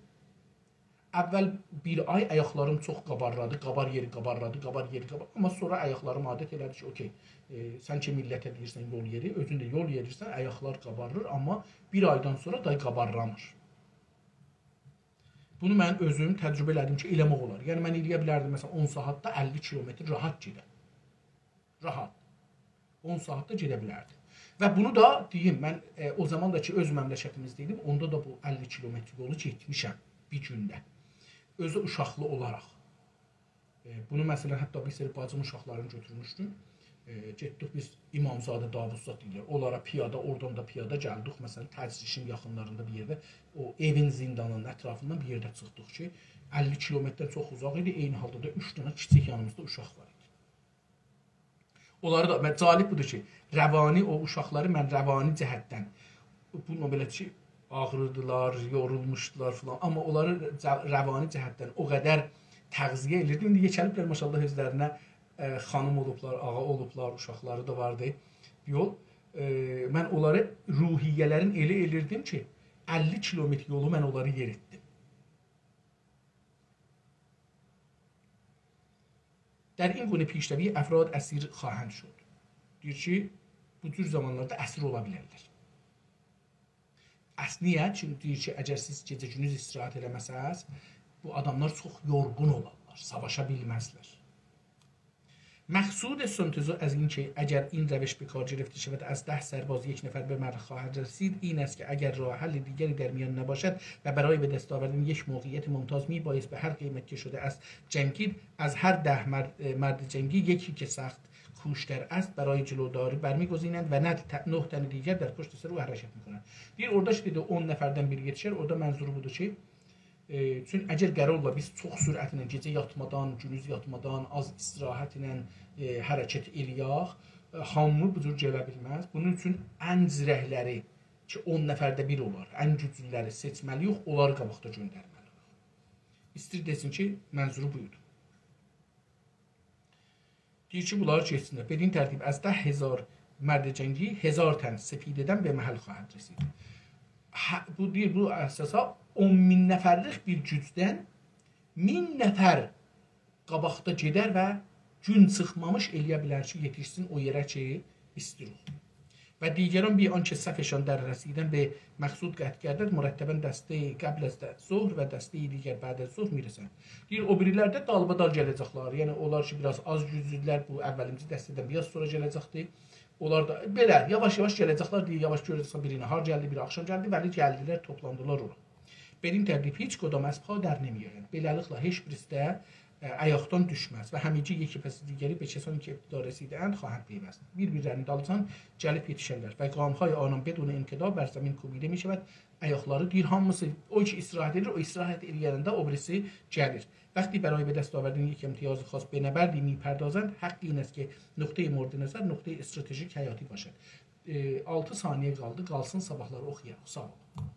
اول بیر آی آیاقلاریم چوخ قابارلادی، قابار یئری قابارلادی، قابار یئری قابار-، آمما سونرا آیاقلاریم عادت ائله‌دی کی، اوکی، ائ، سن کی میللته دئییرسن یول یئری، اؤزون ده یول یئریرسن، آیاقلار قابارلیر، آمما بیر آیدان سونرا دای قابارلامیر. بونو من اؤزوم تجربه ائله‌دیم کی، ائله‌مک اولار. یعنی، من ائله‌یه بیلردیم، مثلا، اون ساعاتدا اللی کیلومتر راحت گئدم. راحت. اون ساعاتدا گئده بیلردیم. و بونو دا دئییم، من، ائ، او زامان دا کی، اؤز مملکتیمیزده ایدیم، اوندا دا بو اللی کیلومتر یولو گئتمیشم بیر گونده. اؤزو اوشاقلی اولاراق. ائ، بونو، مثلا، حتی بیر سری باجیم اوشاقلارینی گؤتورموشدوم. ائ، گئتدیک بیز امامزاده، داوودزاد دئییرلر. اونلارا پیاده، اورادان دا پیاده گلدیک. مثلا، تجریشین یاخینلاریندا بیر یئرده، او ائوین زیندانینین اطرافیندان بیر یئرده چیخدیق کی، اللی کیلومتردن چوخ اوزاق ایدی. عینی حالدا دا اوچ دنه کیچیک یانیمیزدا اوشاق وار ایدی. اونلاری دا، و جالب بودور کی، روانی، او اوشاقلاری من روانی جهتدن، بونونلا بئله کی، آغریردیلار، یورولموشدولار فلان، آمما اونلاری جه-، روانی جهتدن او قدر تغذیه ائدیردیم. ایندی یئکه‌لیبلر، ماشاءالله، اؤزلرینه، ائ، خانیم اولوبلار، آغا اولوبلار، اوشاقلاری دا واردی. یول، ائ، من اونلاری، روحیه‌لرین ائله ائلیردیم کی، اللی کیلومتر یولو من اونلاری یئریتدیم. در این گونه پیشروی افراد اسیر خواهند شد. دئییر کی، بو جور زامانلاردا اسیر اولا بیلرلر. اس-، نییه؟ چونکی دئییر کی، اگر سیز گئجه گوندوز استراحت ائله‌مه‌سز، بو آداملار چوخ یورغون اولارلار، ساواشا بیلمزلر. مقصود سونتزو از این که اگر این روش به کار گرفته شود، از ده سرباز یک نفر به مرگ خواهد رسید، این است که اگر راه حل دیگری در میان نباشد و برای به دست آوردن یک موقعیت ممتاز می‌بایست به هر قیمت که شده است جنگید، از هر ده مرد، مرد جنگی یکی که سخت کوش‌تر است برای جلوداری برمی‌گزینند و نه ت-، نه تن دیگر در پشت سر او حرکت می‌کنند. دئییر، اورادا کی، دئدی، اون نفردن بیری یئتیشر، اورادا منظورو بودور کی، ائ، چون اگر قرار اولا بیز چوخ سرعتله گئجه یاتمادان، گوندوز یاتمادان، آز استراحتله، ائ، حرکت ائله‌یک، ائ، هامی بو جور گله بیلمز. بونون اوچون ان زیرکلری کی، اون نفرده بیر اولار، ان گوجلولری سئچمه‌لی‌ییک، اونلاری قاباقدا گؤندرمه‌لی‌ییک. ایستیر دئسین کی، منظورو بویدو. دئییر کی، بونلار گئتسینلر. بدین ترتیب از ده هزار مرد جنگی هزار تن سپیده‌دن به محل خواهد رسید. هه، بو دئییر، بو اساسا اون مین نفرلیک بیر گوجدن مین نفر قاباقدا گئدر و گون چیخمامیش ائله‌یه بیلر کی، یئتیشسین او یئره کی، ایستیروخ. و دیگران بی آنکه صفشان در رسیدن به مقصود قطع گردد، مرتباً دسته‌ای قبل از ظهر و دسته‌ای دیگر بعد از ظهر می‌رسند. دئییر، او بیریلر ده دالبادال گله‌جکلر. یعنی، اونلار کی، بیر آز آز گوجلودولر، بو اوّلینجی دسته‌دن بیر آز سونرا گله‌جکدی. اونلار دا بئله یاواش-یاواش گله‌جکلر. دئییر، یاواش گؤره‌جکسن، بیری نهار گلدی، بیری آخشام گلدی، ولی گلدیلر، توپلاندیلار اورا. بدین ترتیب هیچ کدام از پا در نمی‌آیند. بئله‌لیکله، هئچ بیریسی ده ائ، آیاقدان دوشمز و همگی یکی پس دیگری به کسانی که ابتدا رسیده‌اند خواهند پیوست. بیر-بیرلرینین دالیسیجان گلیب یئتیشرلر و گام‌های آنان بدون انقطاع بر زمین کوبیده می‌شود. آیاقلاری، دئییر، هامیسی او کی استراحت ائدیر، او استراحت ائله‌ینده او بیریسی گلیر. وقتی برای به دست آوردن یک امتیاز خاص به نبردی می‌پردازند، حق این است که نقطهٔ مورد نظر نقطهٔ استراتژیک حیاتی باشد. ائ، آلتی ثانیه قالدی، قالسین صاباحلاری اوخویاریق. ساغ اولون.